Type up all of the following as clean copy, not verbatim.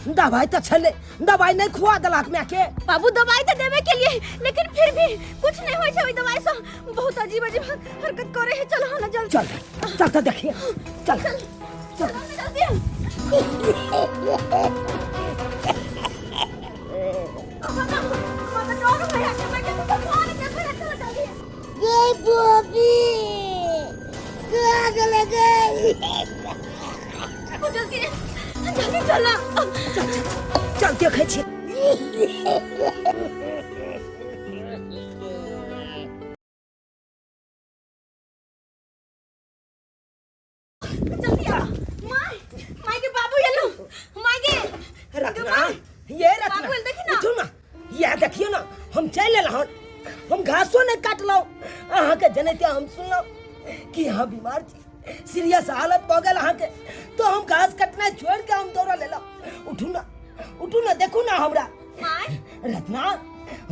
दवाई तऽ छलै, दवाई नहि खुआ देलक मायके? बाबू, दवाई तो देवे के लिए, लेकिन फिर भी कुछ नहीं होय छै ओइ दवाई से। बहुत अजीब अजीब हरकत करे है। चलो ना जल्दी। चल चल, तऽ देखिए, चल चल। चलो ना जल्दी। माता डर भैया के, मैं के तो फोन के फिर। चलो जल्दी। गे बॉबी, कहाँ चले गए? जल्दी जल्दी चला। चल चल चल, देखै छी। जल्दी आ माय, माय के बाबू एलो, माय के। रत्ना, ये रत्ना। बाबू, देखी ना। उठू ना, ये देखियो ना, हम चलि एलहुँ हन। हम घासो नहि काटलहुँ। अहाँके जनैते हम सुनलहुँ कि अहाँ बीमार छी, सीरियस हालत भऽ गेल अहाँके, तो हम घास कटनाइ छोड़ि के हम दौड़ल एलहुँ। उठू ना, उठू ना, देखू ना हमरा। माय। रत्ना,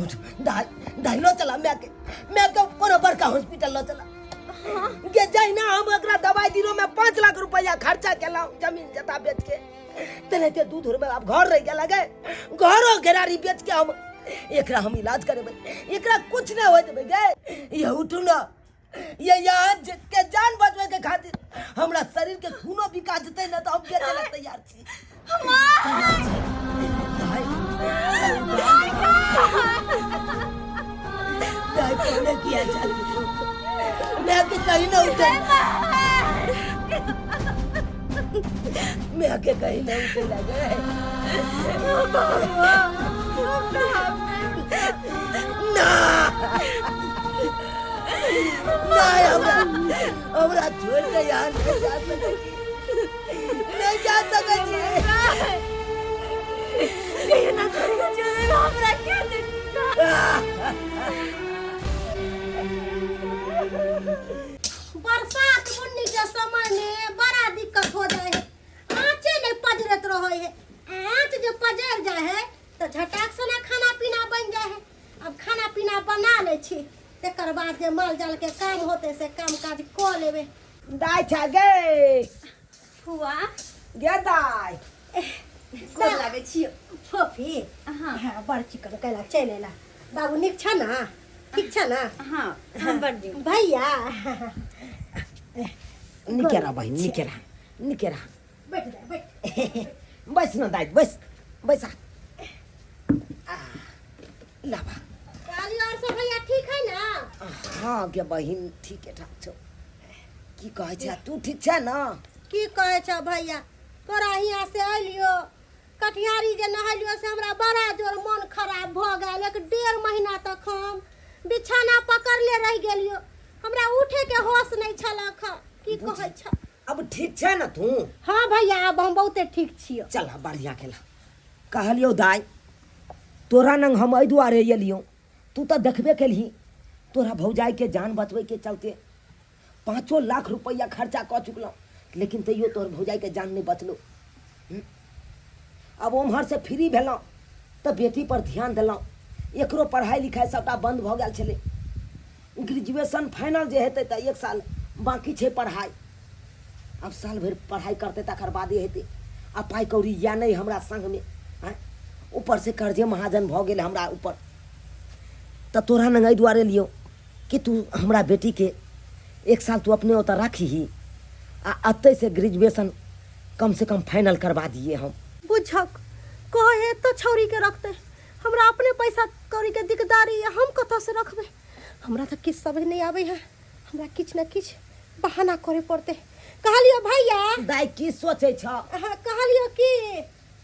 उठू। दाइ दाइ, लऽ चला मायके, मायके कोनो बड़का हॉस्पिटल लऽ चला गे। जहिना हम एकरा दवाई दिनो में 5 लाख रुपया खर्चा केलहुँ जमीन जता बेच के, तेनाहिते दूध में आब घर रहि गेल गे, घरो घेरारी बेच के हम एकरा हम इलाज करेबै। एकरा कुछ नहि होय देबै गे। ये उठू ना, ये यहाँ के जान बचबै के खातिर हमरा शरीर के खूनो बिका जेतै ना तऽ हम बेचै ला तैयार छी। दाइ, दाइ, कोने किया चल मैं के कहीं ना उठे, मैं के कहीं ना उठे लगे ना। ना, हमरा हमरा छोड़ के यहाँ नहीं जा सकै छी, नहीं जा सकै छी। ना छोड़ के चले, हमरा के देखता? बरसात बुन्नी के समय में बड़ा दिक्कत हो जाए है, आँचे नहीं पजरत रहे है। आँच जो पजर जाए है तो झटाक से ना खाना पीना बन जाए है। अब खाना पीना बना ले छी, तकर बाद जे माल जाल के काम होते से काम काज कऽ लेबै। दाइ छा गे? फुआ। गे दाइ। गोर लागै छियौ। फोफी। हाँ। हाँ, बड़ चिकन कैला चलि एला। बाबू नीक छ ना? ठीक छ ना? हाँ, हम बड़ नीक। भैया। निके रह बहिन, निके रह, निके रह। बैठ जा, बैठ। बैस न दाइ, बैस बैसा। आ, लाबा। काली और सब भैया ठीक है ना? हाँ गे बहिन, ठीके ठाक छौ। की कहै छै, तू ठीक छै ना? की कहै छ भैया, तोरा हियाँ से अलियो, कटिहारी जे नहेलियो से हमरा बड़ा जोर मन खराब भऽ गेल। 1-1.5 महीना तक हम बिछाना पकड़ले रहि गेलियो, हमरा उठे के होश नहि छलक हँ। की कहै छ? अब ठीक छै ना तू? हाँ भैया, आब हम बहुते ठीक छियो। चल, बढ़िया केला। कहलियौ दाइ, तोरा नंग हम एहि दुआरे एलियौ, तू तऽ देखबे केलही, तोरा भौजाइके जान बचबैके चलते 5 लाख रुपैआ खर्चा कऽ चुकलहुँ, लेकिन तैयो तोहर भौजाइके जान नहि बचलौ। आब ओम्हरसँ फ्री भेलहुँ तऽ बेटीपर ध्यान देलहुँ। एकरो पढ़ाइ लिखाइ सभटा बन्द भऽ गेल छलै। ग्रेजुएशन फाइनल जे हेतै तऽ एक साल बाँकी छै पढ़ाइ। आब साल भरि पढ़ाइ करतै तकर बादे हेतै। आ पाइ कौड़ी यए नहि हमरा संगमे, आँय, ऊपरसँ कर्जे महाजन भऽ गेल हमरा ऊपर। तऽ तोरा लग एहि दुआरे लियौ कि तू हमरा बेटीके एक साल तू अपने ओतऽ राखिही आ एतहिसँ ग्रेजुएशन कमसँ कम फाइनल करबा दिए हम। बुझक कहे तो छौरी के रखते, हमरा अपने पैसा कौड़ी के दिकदारी है, हम कतऽ से रखबै? हमरा तऽ किछु समझ नहि आबै है, हमरा किछु ने किछु बहाना करे पड़तै। कहलियो भैया। दाइ, की सोचै छ? हाँ, कहलियो कि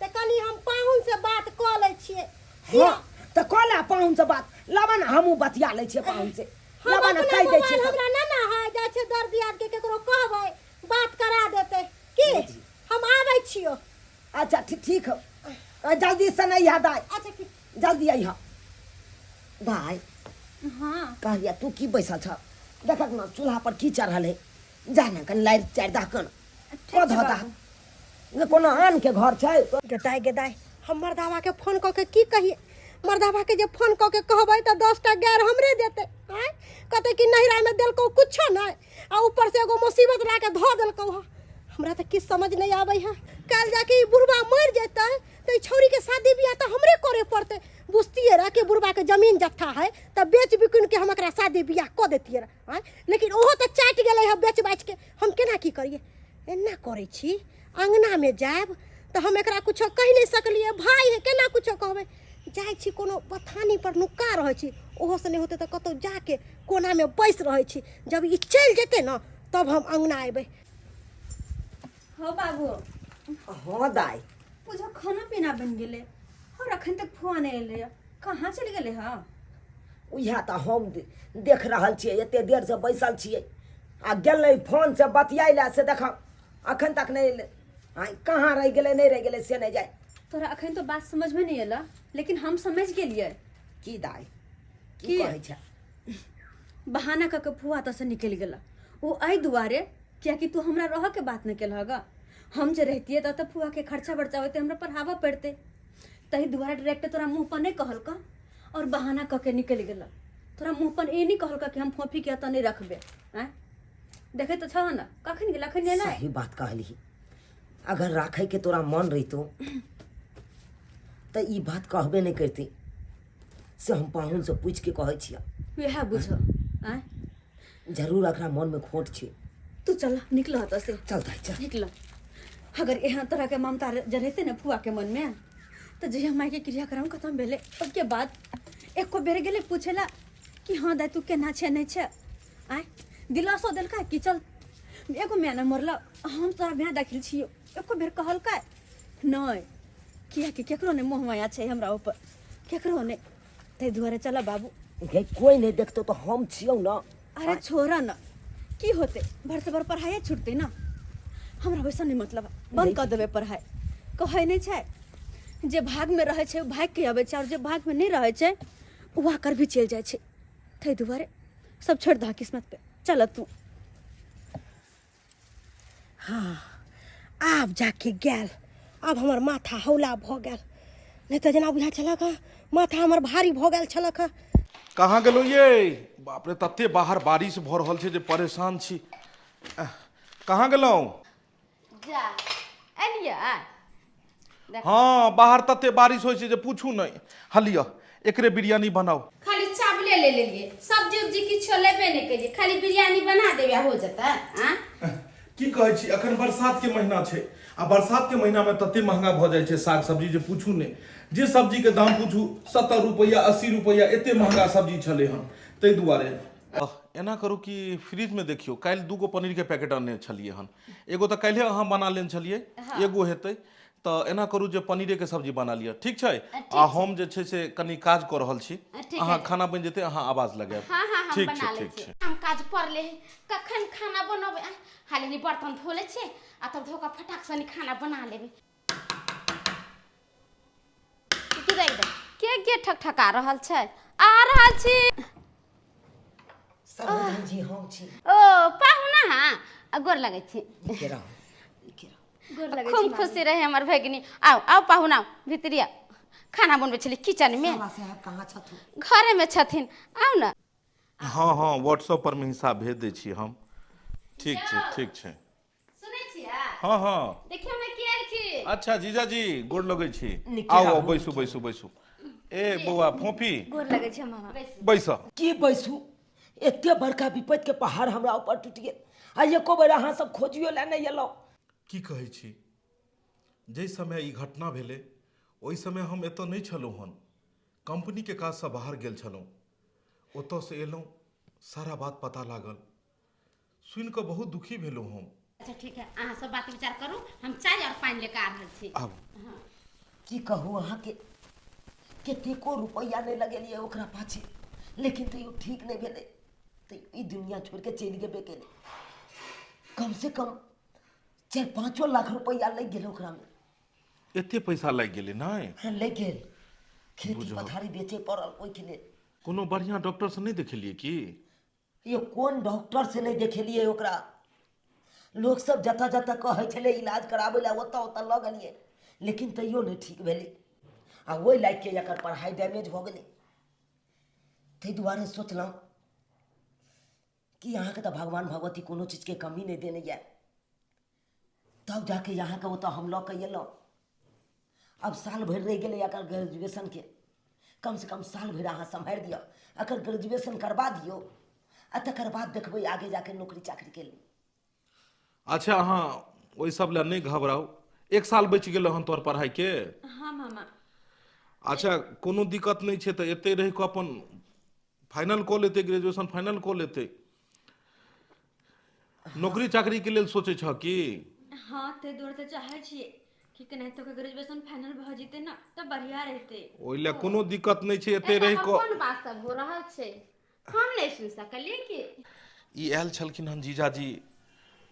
तऽ कनि हम पाहुन से बात कऽ लै छियै। हाँ, तऽ कऽ ले पाहुन से बात। लाबा ने, हमहूँ बतिया लै छियै पाहुन से। हम लाबा ने, अपना कहि दै मोबाइल छियै सब। हमरा ना ना है, जाइ छै दर दियाद के केकरो कहबै, बात करा देतै की। हम आबै छियो। अच्छा, ठीक ठीक हौ। जल्दी से नहीं है दाइ। अच्छा, ठीक। जल्दी अइह दाइ। हाँ। कहलियै, तू की बैसल छ? देखक ने चूल्हा पर की चढ़ल है। जा ने, कनि लारि चारि दहकन कऽ धऽ दह ने, कोनो आन के घर छै। गेदाइ गेदाइ, हम मर्दावा के फोन कऽ के की कहिए? मर्दावा के जे फोन कऽ के कहबै तऽ 10टा गैर हमरे देतै। आँय, कहतै कि नहिरामे देलकौ कुछो नहि आ ऊपर से एगो मुसीबत ला के धऽ देलकौ हँ। हमरा तऽ किछु समझ नहि आबै है। काल्हि जाके ई बुढ़बा मरि जेतै तऽ तऽ ई छौड़ीके शादी बियाह तऽ हमरे करे पड़तै। बुझतियै रह कि बुढ़बाके जमीन जत्था है तऽ बेच बिकुन के हम एकरा शादी बियाह कऽ देतियै रह। आँय, लेकिन ओहो तऽ चाटि गेलै हँ बेच बाच के। हम केना की करियै? एना करै छी, अङ्गनामे जायब तऽ हम एकरा कुछो कहि नहि सकलियै, भाय है, केना कुछो कहबै? जाइ छी कोनो बथानी पर नुका रहै छी, ओहोसँ नहि होतै तऽ कतहु जाके कोनामे बैस रहै छी। जब ई चलि जेतै ने तब हम अङ्गना अयबै। हो बाबू। हँ दाइ। बुझो खाना पीना बनि गेलै और अखन तक फुआ नहि एलै हँ, कहाँ चलि गेलै हँ? उएह तऽ हम देख रहल छियै, एते देरसँ बैसल छियै आ गेलै फोनसँ बतियाइ लए, से देखऽ अखन तक नहि एलै। आँय, कहाँ रहि गेलै, नहि रहि गेलै से नहि जाय। तोरा अखन तो बात समझमे नहि एला, लेकिन हम समझ गेलियै। की दाइ, की की? कहै छै? बहाना कऽ के फुआ तऽ निकलि गेला ओ एहि दुआरे कियाकि तू हमरा रहऽ के बात नहि केलह गा। हम जे रहितियै तऽ तऽ फुआके खर्चा बर्चा होइतै, हमरा पढ़ाबऽ पड़तै, ताहि दुआरे डायरेक्ट तोरा मुँह पर नहि कहलकऽ और बहाना कऽ के निकलि गेलऽ। तोरा मुँह पर ई नहि कहलकऽ कि हम फोफीके एतऽ नहि रखबै। आँय, देखै तऽ छह ने कखन गेल, अखन एलै। सही बात कहली, अगर राखै के तोरा मन रहितो तऽ ई बात कहबे नहि करती, से हम पाहुन से पूछि के कहै छियै। वएह बुझो। आँय, जरूर एकरा मन में खोट छै। तू चल, निकल हतऽ से। चल दाइ, चल। निकल। अगर एहन तरह के ममता जे रहते ने फुआ के मन में तऽ जहिया माय के क्रियाक्रम खत्म भेलै ओहिके बाद एको बेर गेलै पूछे ला कि हाँ दाइ तू केना छै नहि छै? आँय, दिलासो देलकै कि चल एगो माय ने मरल, हम तोरा माय देखल छियौ, एको बेर कहलकै नहि, कियाकि केकरो नहि मोह माया छै हमरा ऊपर, केकरो नहि, ताहि दुआरे चल बाबू। गे, कोई नहीं देखतो तो हम छियौ ना। अरे छोड़ा ना, की होते, भर से भर पढ़ाइए छूटते ना, हमरा वैसा नहीं मतलब, बंद कर देबै पढ़ाई। कहै नहीं छै जे भाग में रहै छै ओ भाग के अबै छै, और जे भाग में नहीं रहै छै ओ आकर भी चलि जाइ छै, ताहि दुआरे सब छोड़ि दह किस्मत पे, चल तू। हाँ, आब जाके गेल, आब हमर माथा हौला भऽ गेल, नहि तऽ जेना बुझा छलक हँ माथा हमर भारी भऽ गेल छलक हँ। कहाँ गेलहुँ ये? बाप रे, तते बाहर बारिश भऽ रहल छै जे परेशान छी। कहाँ गेलहुँ? जा एलियै। हँ, बाहर तते बारिश होइ छै जे पूछू नहि। हँ लिअ, एकरे बिरयानी बनाउ। खाली चावले ले लेलिए, सब्जी उब्जी किछो लेबे नहि केलिए, खाली बिरयानी बना देबै आ हो जेतै। आँ की कहै छी, अखन बरसात के महीना छै आ बरसात के महीना में तते महंगा भऽ जाइ छै साग सब्जी जे पूछू नहि। जे सब्जी के दाम पूछू 70 रुपैआ 80 रुपैआ, एते महंगा सब्जी छलै हन, ताहि दुआरे। एना करू कि फ्रिज में देखियौ, काल्हि 2 गो पनीर के पैकेट अनने छलियै हन, एगो तऽ काल्हिए अहाँ बना लेने छलियै, एगो हेतै, तऽ एना करू जे पनीरेके सब्जी बना लिअ, ठीक छै? आ हम जे छै से कनि काज कऽ रहल छी, अहाँ खाना बनि जेतै अहाँ आवाज लगायब। हाँ हाँ, हम ठीक बना छै। लै ठीक छियै। छै। हम काज पड़ले है, कखन खाना बनबै? हाल ही बर्तन धो लै छियै आ तब धो कऽ फटाक सनी खाना बना लेबै। की राखि दे के गेट ठकठका रहल छै? आ रहल छी। सरोजनी जी, हम छी। ओ पाहुना, हाँ, आ गोर लगै छी। नीके रहू, नीके रहू। गोर लगै खूब छी। खुशी रहे हमर भगिनी। आउ आउ पाहुना, आउ भीतरी आउ, खाना बनबै छली किचन में। साला साहब कहाँ छथुन? घरे में छथिन, आउ ने। हँ हँ, व्हाट्सएप पर मे हिसाब भेज दै छी हम। ठीक छै, ठीक छै। सुनै छियै? हँ हँ। देखियौ ने के एलखिन। अच्छा जीजाजी, गोर लगै छी। नीके आउ आउ, रहू, बैसू बैसू बैसू। ए बौआ फोफी, गोर लगै छै मामा। बैस। की बैसू, एते बड़का विपत्ति के पहाड़ हमरा ऊपर टूटि गेल आ एको बेर अहाँ सब खोजियो लए नहि एलहुँ। की कहै छी, जाहि समय ई घटना भेलै ओहि समय हम एतऽ नहि छलहुँ हन, कम्पनीके काजसँ बाहर गेल छलहुँ, ओतऽसँ एलहुँ सारा बात पता लागल, सुनि कऽ बहुत दुखी भेलहुँ हम। अच्छा ठीक है, अहाँ सब बात विचार करू, हम चाय और पानि लेके आ रहल छी। आब की कहू अहाँके, कतेको रुपैआ नहि लगेलियै ओकरा पाछे, लेकिन तैयो ठीक नहि भेलै, तऽ ई दुनिया छोड़ि कऽ चलि गेबे केलै। कम से कम 4-5 लाख रुपैआ लागि गेल ओकरामे। एते पैसा लागि गेलै? नहि। हँ, लागि गेल। खेती बुझल। पथारी बेचे पड़ल ओहिके लेल। कोनो बढ़िआँ डॉक्टरसँ नहि देखेलियै की? यो कोन डॉक्टर से नहि देखेलियै ओकरा, लोक सब जतऽ जतऽ कहै छलै इलाज कराबै लए ओतऽ ओतऽ लऽ गेलियै, लेकिन तैयो नहि ठीक भेलै आ ओहि लागिके एकर पढ़ाइ डैमेज भऽ गेलै। ताहि दुआरे सोचलहुँ कि अहाँके तऽ भगवान भगवती कोनो चीजके कमी नहि देने यऽ, तब जाके अहाँके ओतऽ हम लऽ कऽ एलहुँ। आब साल भरि रहि गेलै एकर ग्रेजुएशनके कमसँ कम साल भरि अहाँ सम्हारि दिअ एकर ग्रेजुएशन करबा दियौ आ तकर बाद देखबै आगे जाके नौकरी चाकरीके लेल अच्छा अहाँ ओहि सब लए नहि घबराउ एक साल बचि गेल हन तोहर पढ़ाइके हाँ मामा अच्छा कोनो दिक्कत नहि छै तऽ एतहि रहि कऽ अपन फाइनल कऽ लेतै ग्रेजुएशन फाइनल कऽ लेतै नौकरी चाकरीके लेल सोचै छह की हाँ ताहि दुआरे तऽ चाहै छियै कि केनाहितो के ग्रेजुएशन फाइनल भऽ जेतै ने तऽ बढ़िया रहितै ओहि लए कोनो दिक्कत नहि छै एतहि रहि एतऽ कऽ कोन बात सब हो रहल छै हम नहि सुनि सकलियै कि ई आयल छलखिन हन जीजाजी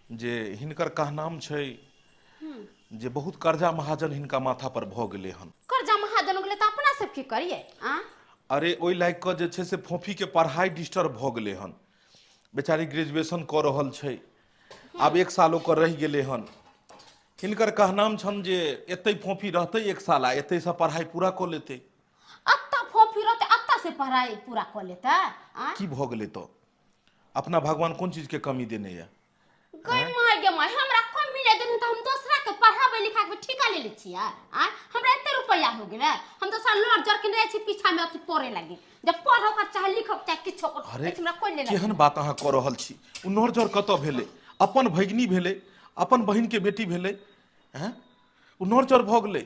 जे हिनकर कहनाम छै जे बहुत कर्जा महाजन हिनका माथा पर भऽ गेलै हन कर्जा महाजन गेलै तऽ अपना सब की करियै आ अरे ओहि लागि कऽ जे छै से फोफीके पढ़ाइ डिस्टर्ब भऽ गेलै हन बेचारी ग्रेजुएशन कऽ रहल छै आब एक साल ओकर रहि गेलै हन हिनकर कहनाम छनि जे एतै फोफी रहतै एक साल आ एतैसँ पढ़ाइ पूरा कऽ लेतै अत्ता फोफी रहतै अत्ता से पढ़ाइ पूरा कऽ लेतै आ की भऽ गेलै तऽ अपना भगवान कोन चीजके कमी देने यऽ गै माय गे माय हमरा कमी नहि देने तऽ हम दोसरा के पढ़ाबै लिखा के ठिका ले लै छियै आ हमरा एते रुपैआ हो गेलै हम दोसरा लड़ जड़ के नहि छी पीछा में अथी पड़े लगी जब पढ़ो के चाहे लिखो के चाहे किछो के अरे हमरा कोई लेना केहन बात अहाँ कऽ रहल छी ओ नर जर कतऽ भेलै अपन भगिनी भेलै अपन बहिनके बेटी भेलै हैं ओ नर जर भऽ गेलै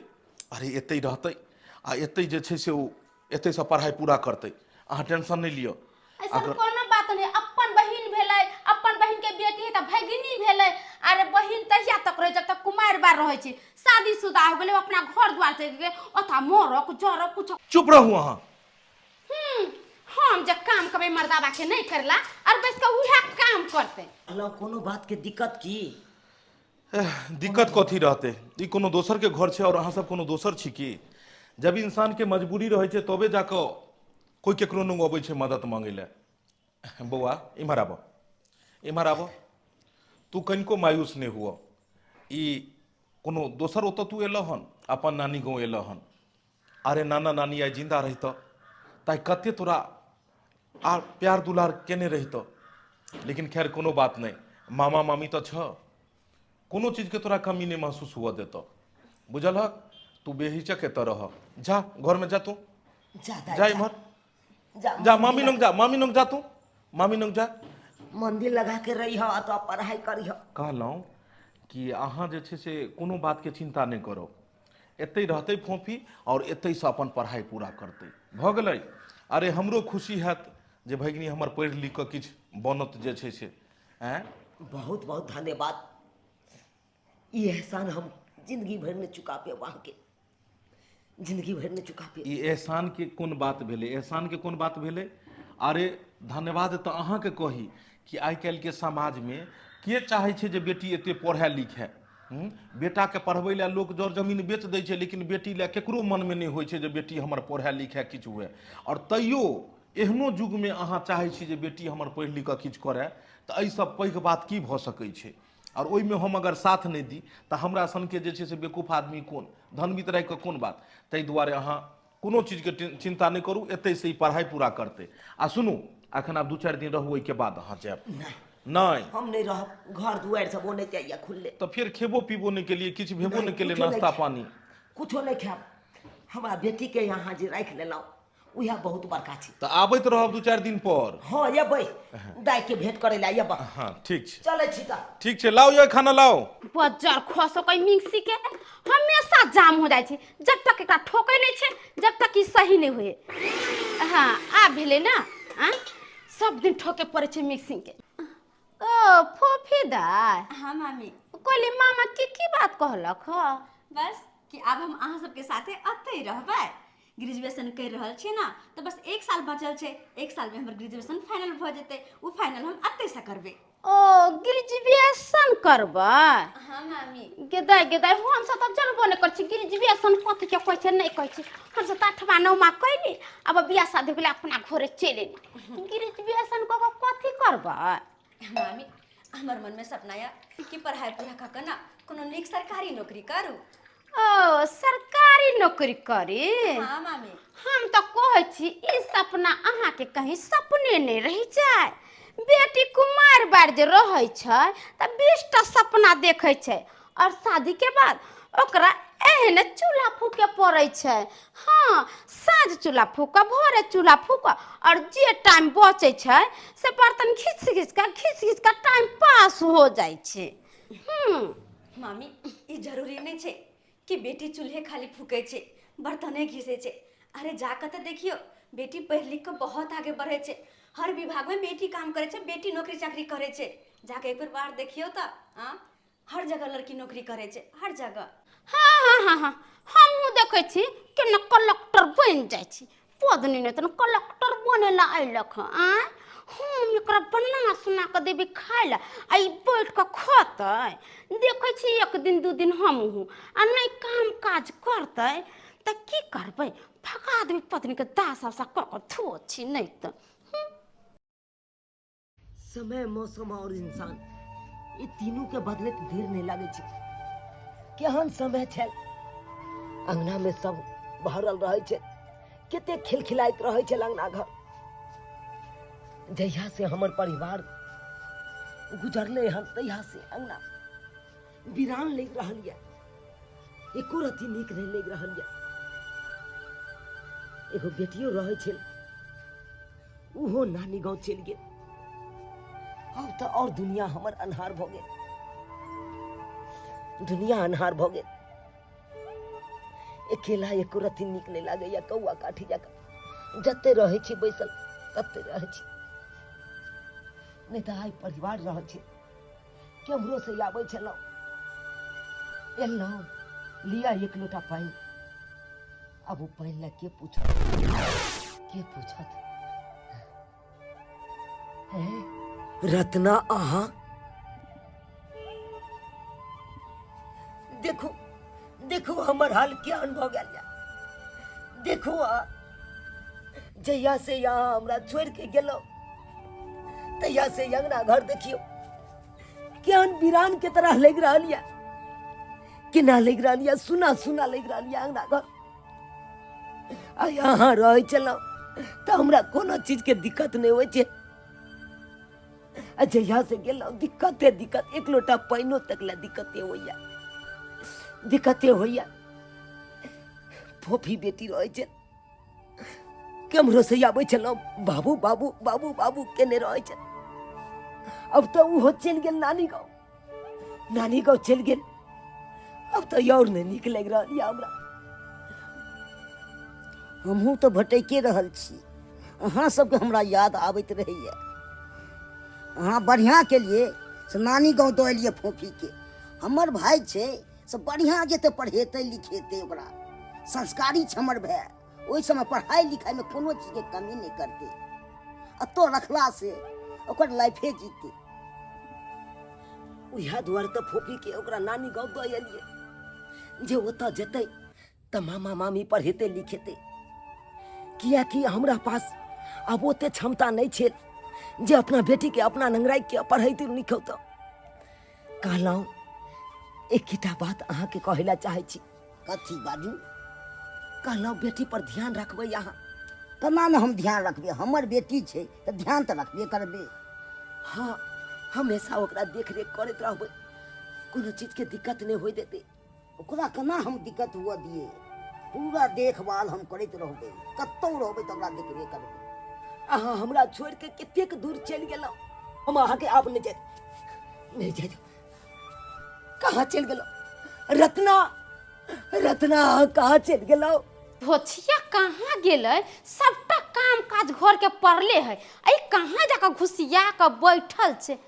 अरे एतै रहतै आ एतै जे छै से ओ एतैसँ पढ़ाइ पूरा करतै अहाँ टेंशन नहि लिअ ऐसन कोनो बात नहीं अपन बहिन भेलै अपन बहिन के बेटी है तऽ भगिनी भेलै अरे बहिन तहिया तक रहै जब तक कुमारि बार रहै छै शादीशुदा हो गेलै अपना घर द्वार चलि गेलै ओतऽ मरक जरक कुछ चुप रहू अहाँ हम जे काम करबै मर्दाबा के नहीं करला और बैस के उहे काम करतै कहलहुँ कोनो बातके दिक्कत की दिक्कत कथी रहतै ई कोनो दोसरके घर छै आओर अहाँ सब कोनो दोसर छी की जब इंसानके मजबूरी रहै छै तबे जाकऽ कोइ केकरो नहि अबै छै मदद मांगै लए बौआ इम्हर आबऽ इम्हर आबऽ तू कनिको मायूस नहि हुअ ई कोनो दोसर ओतऽ तू एलह हन अपन नानी गाँव एलह हन अरे नाना नानी आइ जिन्दा रहितऽ ताहि कते तोरा आ प्यार दुलार केने रहितऽ लेकिन खैर कोनो बात नहि मामा मामी तऽ छऽ कोनो चीजके तोरा कमी नहि महसूस हुअ देतऽ बुझलहक तू बेहिचक एतऽ रह जा घरमे जा तू जा दाइ, जा इम्हर जा जा मामी लग जा मामी लग जा तू मामी लग जा मंदिर लगा के रही ह तो पढ़ाई करी ह कहलहुँ कि अहाँ जे छै से कोनो बातके चिन्ता नहि करब एतहि रहतै फोफी आओर एतहिसँ अपन पढ़ाइ पूरा करतै भऽ गेलै अरे हमरो खुशी हैत जे भगिनी हमर पढ़ि लिख कऽ किछु बनत जे छै से आँय बहुत बहुत धन्यवाद ई एहसान हम जिंदगी भरि नहि चुका पेब अहाँके जिंदगी भरि नहि चुका पेब ई एहसानके कोन बात भेलै एहसानके कोन बात भेलै अरे धन्यवाद तऽ अहाँके कही कि आइ काल्हिके समाजमे के चाहै छै जे बेटी एते पढ़ए लिखए बेटाके पढ़बै लए लोक जर जमीन बेच दै छै लेकिन बेटी लए ककरो मनमे नहि होइ छै जे बेटी हमर पढ़ए लिखए किछु हुए आओर तैयो एहनो युगमे अहाँ चाहै छी जे बेटी हमर पढ़ि लिख कऽ किछु करए तऽ एहिसँ पैघ बात की भऽ सकै छै आओर ओहिमे हम अगर साथ नहि दी तऽ हमरा सनके जे छै से बेवकूफ आदमी कोन धनबित राखि कऽ कोन बात ताहि दुआरे अहाँ कोनो चीजके चिन्ता नहि करू एतहिसँ ई पढ़ाइ पूरा करतै आ सुनू एखन आब दू चारि दिन रहू ओहिके बाद अहाँ जायब नहि हम नहि रहब घर दुआरि सब ओ नहि चाहिए खुलले तऽ फेर खेबो पीबो नहि केलियै किछु भेबो नहि केलियै कुछो नहि नाश्ता खायब। पानी कुछो नहि खायब हमरा बेटीके यहाँ जे राखि लेलहुँ उएह बहुत बड़का छै तऽ आबैत रहब दू चारि दिन पर हँ एबै दाइके भेंट करै लए एबै हँ ठीक छै चलै छी तऽ ठीक छै लाउ ये खाना लाउ बज्जर खसो कहीं मिक्सी के हमेशा जाम हो जाइ छै जब तक एकरा ठोकै नहि छै जब तक ई सही नहि हुए हँ आब भेलै ने आ सब दिन ठोके पड़ै छै मिक्सिंग के ओ फोफी दाय हाँ मामी कहली मामा की की बात कहलक ह बस कि आब हम अहाँ सबके साथे अतै रहबै ग्रेजुएशन करि रहल छी ने तऽ बस एक साल बचल छै एक सालमे हमर ग्रेजुएशन फाइनल भऽ जेतै ओ फाइनल हम अतैसँ करबै ओ ग्रेजुएशन करबै हाँ मामी गेदाय गेदाय हमसब तऽ जनबो नहि करै छी ग्रेजुएशन कथी के कहै छै नहि कहै छै हमसब तऽ अठवा नौमा कैली आब बियाह शादी भेलै अपना घरे चलि एली ग्रेजुएशन कऽ कऽ कथी करबै मामी हमर मनमे सपना यऽ कि पढ़ाइ पूरा कऽ कऽ ने कोनो नीक सरकारी नौकरी करू ओ सरकारी नौकरी करी हाँ मामी हम तऽ कहै छी ई सपना अहाँके कहीं सपने नहि रहि जाय बेटी कुमार बार जे रहै छै तऽ 20टा सपना देखै छै और शादी के बाद ओकरा एहन चूल्हा फूके फूके पड़ै छै। हाँ, साँझ चूल्हा फूकऽ, भोरे चूल्हा फूकऽ, और जे टाइम बचै छै से बर्तन घीच घीच कऽ, घीच घीच कऽ टाइम पास हो जाइ छै। मामी, ई जरूरी नहि छै कि बेटी चूल्हे खाली फूकै छै, बर्तने घिसै छै। अरे जा कऽ तऽ देखियौ, बेटी पढ़ि लिख कऽ बहुत आगे बढ़ै छै। हर विभागमे बेटी काम करै छै, बेटी नौकरी चाकरी करै छै। जाके एक बेर बाहर देखियौ तऽ हर जगह लड़की नौकरी करै छै, हर जगह। हाँ हाँ हाँ हाँ, हमहूँ देखै छी केना कलेक्टर बनि जाइ छी। पदनी नहि तऽ कलेक्टर बने ला अयलक हँ। आँय, हम एकरा बना सुना कऽ देबै खाय लए आ ई बैठ कऽ खतै? देखै छी एक दिन दू दिन हमहूँ, आ नहि काम काज करतै तऽ की करबै? भगा देबै पत्नीके, दास वास कऽ कऽ धो छी नहि तऽ। समय, मौसम और इंसान, ई तीनू के बदलैत देर नहि लागै छै। केहन समय छल, अंगना में सब भरल रहै छै, कते खिलखिलाइत रहै छल अंगना घर। जहिया से हमर परिवार गुजरले हन तहिया से अंगना वीरान लागि रहल यऽ, एको रत्ती नीक नहि लागि रहल यऽ। एगो बेटियो रहै छल, ओहो नानी गाँव चलि गेल। आब तऽ आओर दुनिया हमर अन्हार भऽ गेल, दुनिया अन्हार भऽ गेल। अकेला एको रत्ती नीक नहि लागैया, कौआ काठी जकाँ जते रहै छी बैसल तते रहै छी। नहि तऽ आइ परिवार रहल छै, केम्हरो से आबै छलहुँ, एलहुँ, लिअ एक लोटा पानि। आब ओ पानि लए के पूछत, के पूछत? हे रत्ना, अहाँ देखू, देखू हमर हाल केहन भऽ गेल या। देखू अहाँ, जहिया से यहाँ हमरा छोड़ि के गेलहुँ तहिया से अंगना घर देखियौ केहन वीरान के तरह लागि रहल यऽ, केना लागि रहल यऽ, सुना सुना लागि रहल यऽ अंगना घर। आ यहाँ रहै छलहुँ तऽ हमरा कोनो चीजके दिक्कत नहि होइ छै, आ जहिया से गेलहुँ दिक्कते दिक्कत, एक लोटा पानिओ तक लए दिक्कते होइया, दिक्कते होइया। फोफी बेटी रहै छै, केम्हरो से आबै छलहुँ बाबू बाबू बाबू बाबू केने रहै छै। अब तऽ ओहो चलि गेल नानी गाँव, नानी गाँव चलि गेल। अब तऽ आओर नहि नीक लागि रहल यऽ हमरा। हमहूँ तऽ भटकिए रहल छी, अहाँ सबके हमरा याद आबैत रहैए। अहाँ बढ़िआँ केलिए से नानी गाँव दऽ एलिए फोफीके। हमर भाय छै से बढ़िआँ जेतै, पढ़ेतै लिखेतै, ओकरा संस्कारी छै हमर भाय। ओहि समय पढ़ाइ लिखाइमे कोनो चीजके कमी नहि करतै। एतऽ रखलासँ ओकर लाइफे जीतै। उएह दुआरे तऽ फोफीके ओकरा नानी गाँव दऽ एलियै जे ओतऽ जेतै तऽ मामा मामी पढ़ेतै लिखेतै, किएकि हमरा पास आब ओते क्षमता नहि छै जे अपना बेटीके अपना नंग राखिके पढ़ैतै लिखौतै। कहलहुँ एकटा बात अहाँके कहै लए चाहै छी। कथी बाजू? कहलहुँ बेटी पर ध्यान रखबै अहाँ। केना ने हम ध्यान रखबै? हमर बेटी छै तऽ ध्यान तऽ रखबे करबै। हाँ, हमेशा ओकरा देखरेख करैत रहबै, कोनो चीजके दिक्कत नहि होइ देतै। ओकरा केना हम दिक्कत हुअ दिए? पूरा देखभाल हम करैत रहबै, कतहु रहबै तऽ ओकरा देखबे करबै। अहाँ हमरा छोड़ि के कतेक दूर चलि गेलहुँ, हम अहाँके आब नहि जाय, नहि जाय। कहाँ चलि गेलहुँ रत्ना? रत्ना, अहाँ कहाँ चलि गेलहुँ? भोछिया कहाँ गेलै? सबटा काम काज घर के पड़ले है, आ ई कहाँ जाकऽ घुसिया कऽ बैठल छै?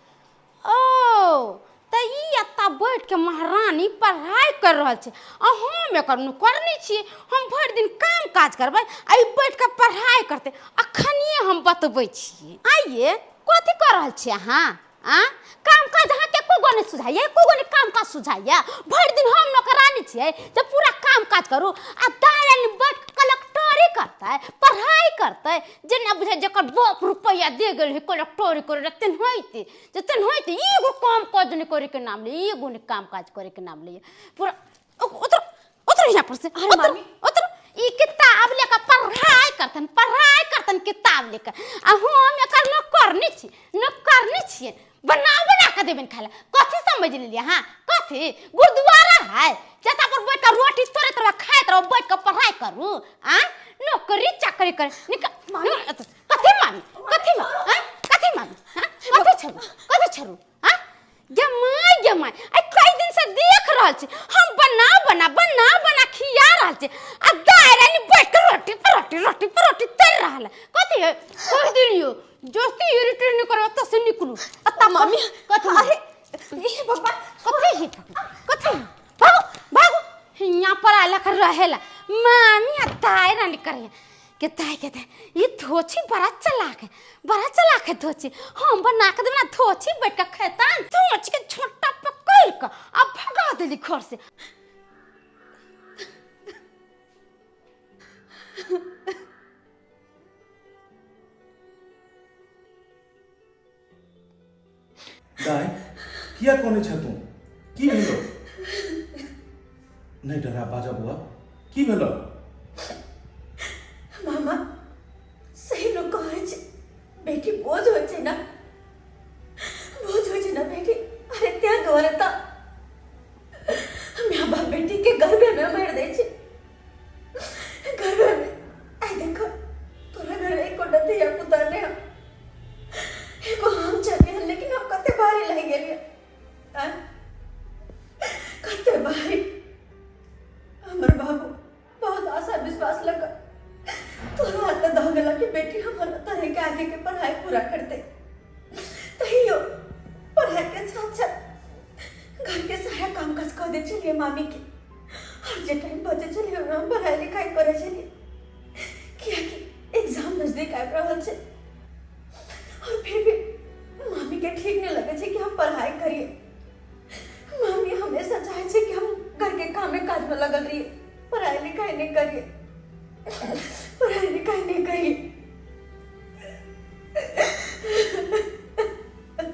ओ तऽ ई एतऽ बैठ के महारानी पढ़ाइ कर रहल छै, आ हम एकर नौकरनी छियै। हम भरि दिन काम काज करबै आ ई बैठ के पढ़ाइ करतै? अखनिए हम बतबै छियै। आइये कथी कऽ रहल छियै अहाँ? आ काम काज अहाँके एको गो नहि सुझाइया, एको गो नहि काम काज सुझाइया। भरि दिन हम नौकरानी छियै जे पूरा काम काज करू, आ दाइ रानी बैठ कऽ कलेक्टरी करतै, पढ़ाइ करतै? जेना बुझाइ जकर बाप रुपैआ दे गेल है कलेक्टरी करे ला, तेनाहिते जे तेनाहिते एगो काम काज नहि करे के नाम ले, एगो नहि काम काज करे के नाम ले। पूरा उतरो, उतरो यहाँ पर से। अरे उतरो, मामी। उतरो। ई किताब लेकर पढ़ाई करतन, पढ़ाई करतन किताब लेकर, आ हम एकर नौकरनी छी, नौकरनी छियै। बना बना के देबनि खाय ला। कथी समझ लेलियै अहाँ? कथी गुरुद्वारा है जता पर बैठ के रोटी तोड़ैत रहो, खाइत रहो? घर में बैठ के पढ़ाई करू आ नौकरी चाकरी कर निकल। कथी मामी, कथी मामी, हाँ? कथी मामी, हाँ? कथी छोड़ू, कथी छोड़ू, हाँ? गे my, गे my, आइ कई दिन से देख रहल छी हम, बना बना बना बना खिया रहल छी आ दाय रानी बैठ के रोटी पर रोटी, रोटी पर रोटी तर रहल है। कथी है कह दिलियो जोस्ती इरिटेट नहीं करो तो से निकलू। अत्ता मामी, कथी मामी? अरे हे भगवान, कथी है, कथी? भागो भागो, यहाँ पर आला कर रहेला मामी आ दाय रानी करे के ताई के ताई, ये धोछी बड़ा चलाक है, बड़ा चलाक है धोछी। हम बना के देब ना धोछी बैठ के खेता, धोछ के छोटा पकड़ के अब भगा देली घर से। दाय, किया कोने छ तू? की भेलो? नहीं डरा, बाजा बुआ, की भेलो? मामा सही लोग कहै छै बेटी बोझ होइ छै ना, बोझ होइ छै ना बेटी। अरे त्या दुआरे तऽ माय बाप बेटी के गर्भे में मारि दै छै, गर्भे में। आइ देखो तोरा घर एको धिया पुता नहि हौ, एगो हम छलियै, लेकिन हम कते भारी लागि गेलियै, आँय? कते भारी। हमर बाबू बहुत आशा विश्वास लगा तोरा हाथ दऽ गेला कि बेटी हमर तोरे के आगे के पढ़ाई पूरा करते, तैयो पढ़ाई के साथ साथ घर के सारा काम काज कऽ दै छलियै मामी के, और जे टाइम बचे छलियै ओहिमे हम पढ़ाई लिखाई करै छलियै, कियाकि एग्जाम नजदीक आबि रहल छै। और फिर भी मामी के ठीक नहीं लगे छै कि हम पढ़ाई करिए। मामी हमेशा चाहे छै कि हम घर के कामे काज में लगल रहिए, पढ़ाई लिखाई नहीं करिए, पढ़ाई लिखाई नहीं करिए।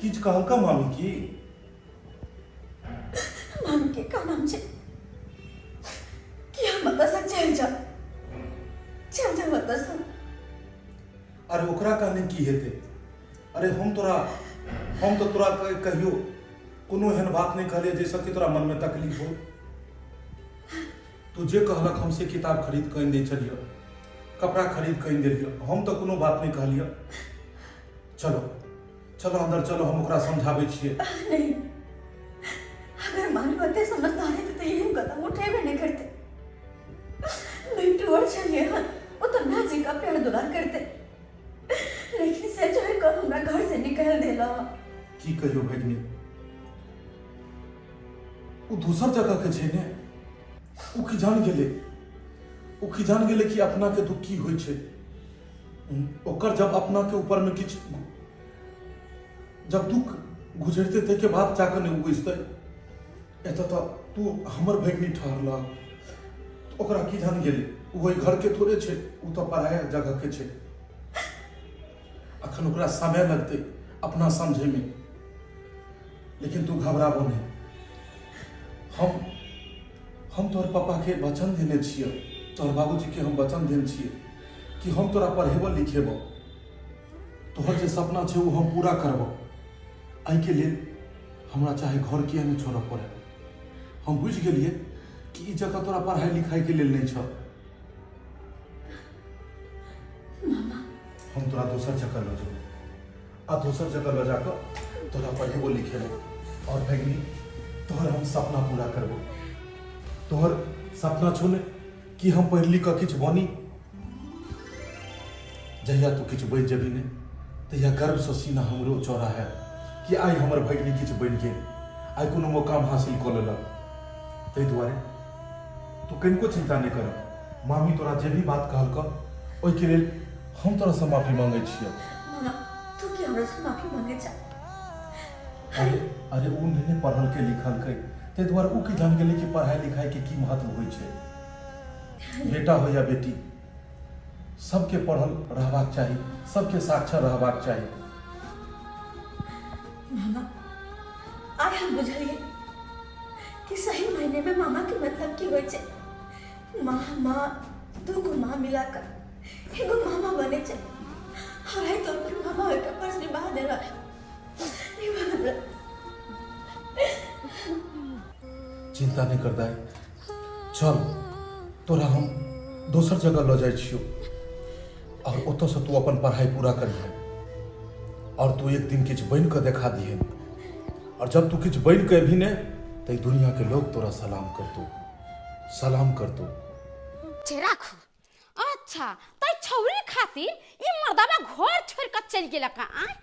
किछु कहलका मामी की? मामी के का नाम छै कि हम एतऽ से चलि जाउ, चलि जाउ एतऽ से। अरे ओकरा कहने की हेतै? अरे हम तऽ तोरा कहियो कोनो एहन बात नहि कहलियै जाहिसँ कि तोरा मनमे तकलीफ हो। तू जे कहलक हम से किताब खरीद कऽ आनि दै छलियै, कपड़ा खरीद कऽ आनि देलियै, हम तऽ कोनो बात नहि कहलियै। चलो चलो अंदर चलो, हम ओकरा समझाबै छियै। नहीं, अगर मामी ओते समझदार हेतै तऽ एहन कदम उठेबे नहि करतै। मिंटू और छलियै हन, ओ तऽ माय जी का प्यार दुलार करतै, लेकिन से जो कऽ हमरा घर से निकालि देला। की कहियो भगिनी, ओ दोसर जगह के छै ने, ओ की जान गेलै, ओ की जान गेलै कि अपना के दुख की होइ छै। ओकर जब अपना के ऊपर में किछु जब दुख गुजरते ताहिके बाद जाकऽ ने ओ बुझतै। एतऽ तऽ तू हमर भगिनी ठहरलह, ओकरा की जान गेलै? ओ ओहि घरके थोड़े छै, ओ तऽ पराया जगहके छै। अखन ओकरा समय लगतै अपना समझैमे, लेकिन तू घबराबो नहि। हम तोहर पापाके वचन देने छियै, तोहर बाबूजीके हम वचन देने छियै कि हम तोरा पढ़ेबो लिखेबो, तोहर जे सपना छै ओ हम पूरा करबो। एहिके लेल हमरा चाहे घर किया नहि छोड़ऽ पड़े। हम बुझि गेलियै कि ई जगह तोरा पढ़ाई लिखाईके लेल नहि छौ। हम तोरा दोसर जगह लऽ जेबो आ दोसर जगह लऽ जाकऽ तोरा पढ़ेबो लिखेबो और भगिनी तोहर हम सपना पूरा करबो। तोहर सपना छौ ने कि हम पढ़ि लिख कऽ किछु बनी? जहिया तू किछु बनि जेबही ने तहिया गर्वसँ सीना हमरो चौड़ा हैत कि आइ हमर भगिनी किछु बनि गेल, आइ कोनो मुकाम हासिल कऽ लेलक। ताहि दुआरे तू कनिको चिन्ता नहि कर, मामी तोरा जे भी बात कहलकऽ ओहिके लेल हम तोरासँ माफी मांगै छियौ। मामा, तू की हमरा से माफी मांगे छ? अरे अरे ओ नहि ने पढ़लकै लिखलकै, ताहि दुआरे ओ की जान गेलै कि पढ़ाइ लिखाइके की महत्व होइ छै। बेटा हो या बेटी, सबके पढ़ल रहबाक चाही, सबके साक्षर रहबाक चाही। मामा, आइ हम बुझलियै कि सही मायने में मामा के मतलब की होइ छै। माँ माँ दूगो माँ मिला कऽ एगो मामा बनै छै, और आइ तोर पर मामा होइके फर्ज निभा देलक, निभा देलक। चिंता नहीं कर दाई, चल तोरा हम दोसर जगह लऽ जाइ छियौ आओर ओतऽसँ तू अपन पढ़ाइ पूरा करिहे आओर तू एक दिन किछु बनि कऽ देखा दिहे आओर जब तू किछु बनि कऽ अबही ने तऽ ई दुनियाके लोग तोरा सलाम करतौ, सलाम करतौ। छै राखू। अच्छा तऽ छौरी खातिर ई मर्दाबा घर छोड़ कऽ चलि गेलक। आँय,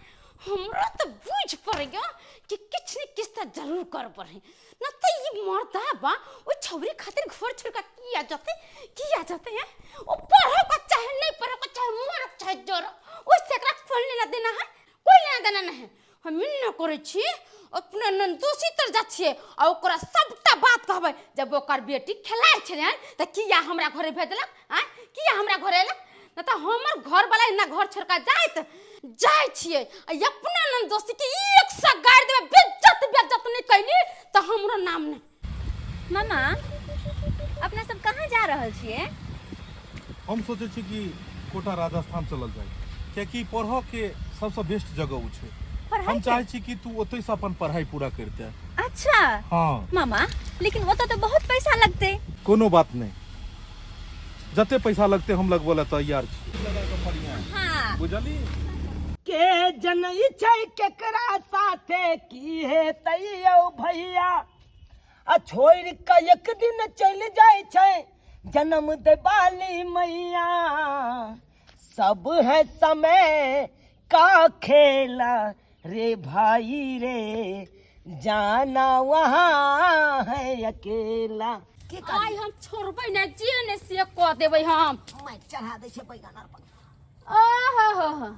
हमरो तऽ बुझि पड़ैया कि किछु ने किछु तऽ जरूर कर पड़ै न तऽ ई मर्दाबा ओहि छौरी खातिर घर छोड़ कऽ किया जतै, किया जतै? हैं, ओ पढ़ो के चाहे नहीं पढ़ो के, चाहे मरो चाहे जरो, ओहिसे एकरा कोई लेना देना है? कोई लेना देना नहीं है। हम न करै छी, अपना ननदोसी तर जा छियै आ ओकरा सबटा बात कहबै। जब ओकर बेटी खेलाइ छलै हन तऽ किया हमरा घरे भेजलक? आँय, किया हमरा घरे एलक? नहि तऽ हमर घरवला एना घर छोड़ि कऽ जाइत जाइ छियै आ अपना ननदोसी के एक सए गारि देबै। बेज्जत बेज्जत नहि कैली तऽ हमरो नाम नहि। मामा, अपना सब कहाँ जा रहल छियै? हम सोचै छी कि कोटा राजस्थान चलल जाय, कियाकि पढ़ऽ के सबसँ बेस्ट जगह ओ छै। पढ़ाई हम के? चाहै छी कि तू ओतहिसँ अपन पढ़ाई पूरा करिते। अच्छा। हँ। मामा, लेकिन ओतऽ तऽ बहुत पैसा लगतै। कोनो बात नहि, जते पैसा लगतै हम लगबऽ लए तैयार छी। हाँ। बुझली? के जनै छै केकरा साथे की हेतै यौ भैया, आ छोड़ि कऽ एक दिन चलि जाइ छै जन्म देबाली मैया। सब है समय का खेला रे भाई रे, जाना वहाँ है अकेला। की आइ हम छोड़बै ने, जे ने से कऽ देबै हम। माइक चढ़ा दै छै बैगन आर पर। ओहो हो हो,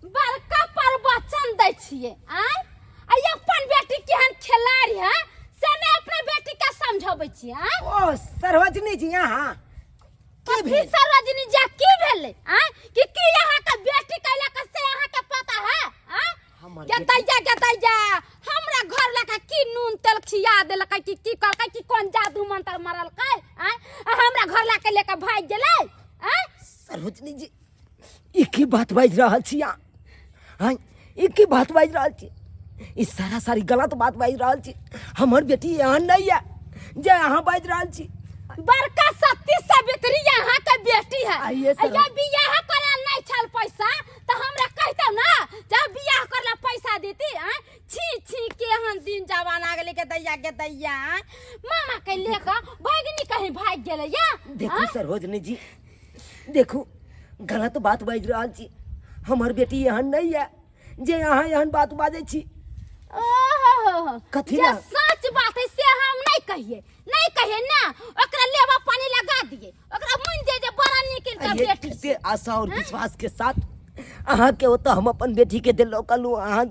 बड़का प्रवचन दै छियै। आँय, आ अपन बेटी केहन खेलाड़ी है से नहि अपना बेटी के समझबै छियै? आँय। ओ सरोजनी जी, यहाँ की कथी भेल? सरोजनी जी, की भेलै? आँय, कि की अहाँ के बेटी कैलक से अहाँ के पता है? आँय, हमर के बेटी- दैया के दैया, हमरा घर लगा की नून तेल खिया देलकै कि की करकै कि कोन जादू मंत्र मारलकै? आँय, आ हमरा घर ला के लेके भागि गेलै? आँय। सरोजनी जी, ई की बात बाजि रहल छी अहाँ? आँय, ई की बात बाजि रहल छी? ई सारा सारी गलत बात बाजि रहल छी। हमर बेटी एहन नहि यऽ जे अहाँ बाजि रहल छी। बड़का सती सावित्री यहाँ के बेटी है। आइए सर। अइया बियाह करे नहीं छल पैसा तो हमरा कहतौ ना, जब बियाह करला पैसा देती। आँय, छी छी, केहन दिन जमाना गेलै के दैया के दैया। आँय, मामा के लेकर भगिनी कहीं भागि गेलै या? देखू सरोजनी जी, देखू, गलत बात बाजि रहल छी। हमर बेटी एहन नहि यऽ जे अहाँ एहन बात बाजै छी। ओहो, कथी जे ला? सच बात है से हम नहीं कहिए, नहीं कहिए ना। ओकरा लेवा पानी लगा दिए, ओकरा मुन दे जे बड़ा नीक इनका ये बेटी। कते आशा और विश्वास के साथ अहाँ के ओतऽ हम अपन बेटी के देलहुँ, कहलहुँ अहाँ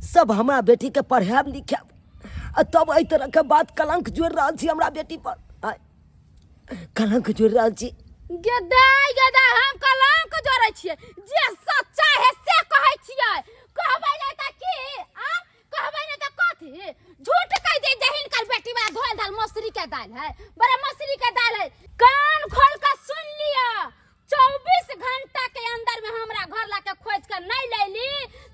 सब हमरा बेटी के पढ़ायब लिखायब, आ तब एहि तरह के बात, कलंक जोड़ि रहल छी हमरा बेटी पर। आँय, कलंक जोड़ि रहल छी। गदा गदा, हम कलंक जोड़ै छियै? जे सच्चा है से कहै छियै। कहबै नहि तऽ की? आ कहबै नहि तऽ कथी झूठ कहि दे जे हिनकर बेटी बड़ा धोल धाल मसुरी के दालि है, बड़ा मसुरी के दालि है। कान खोल के सुन लिअ, 24 घंटा के अंदर में हमरा घर ला के खोज के नहीं लैली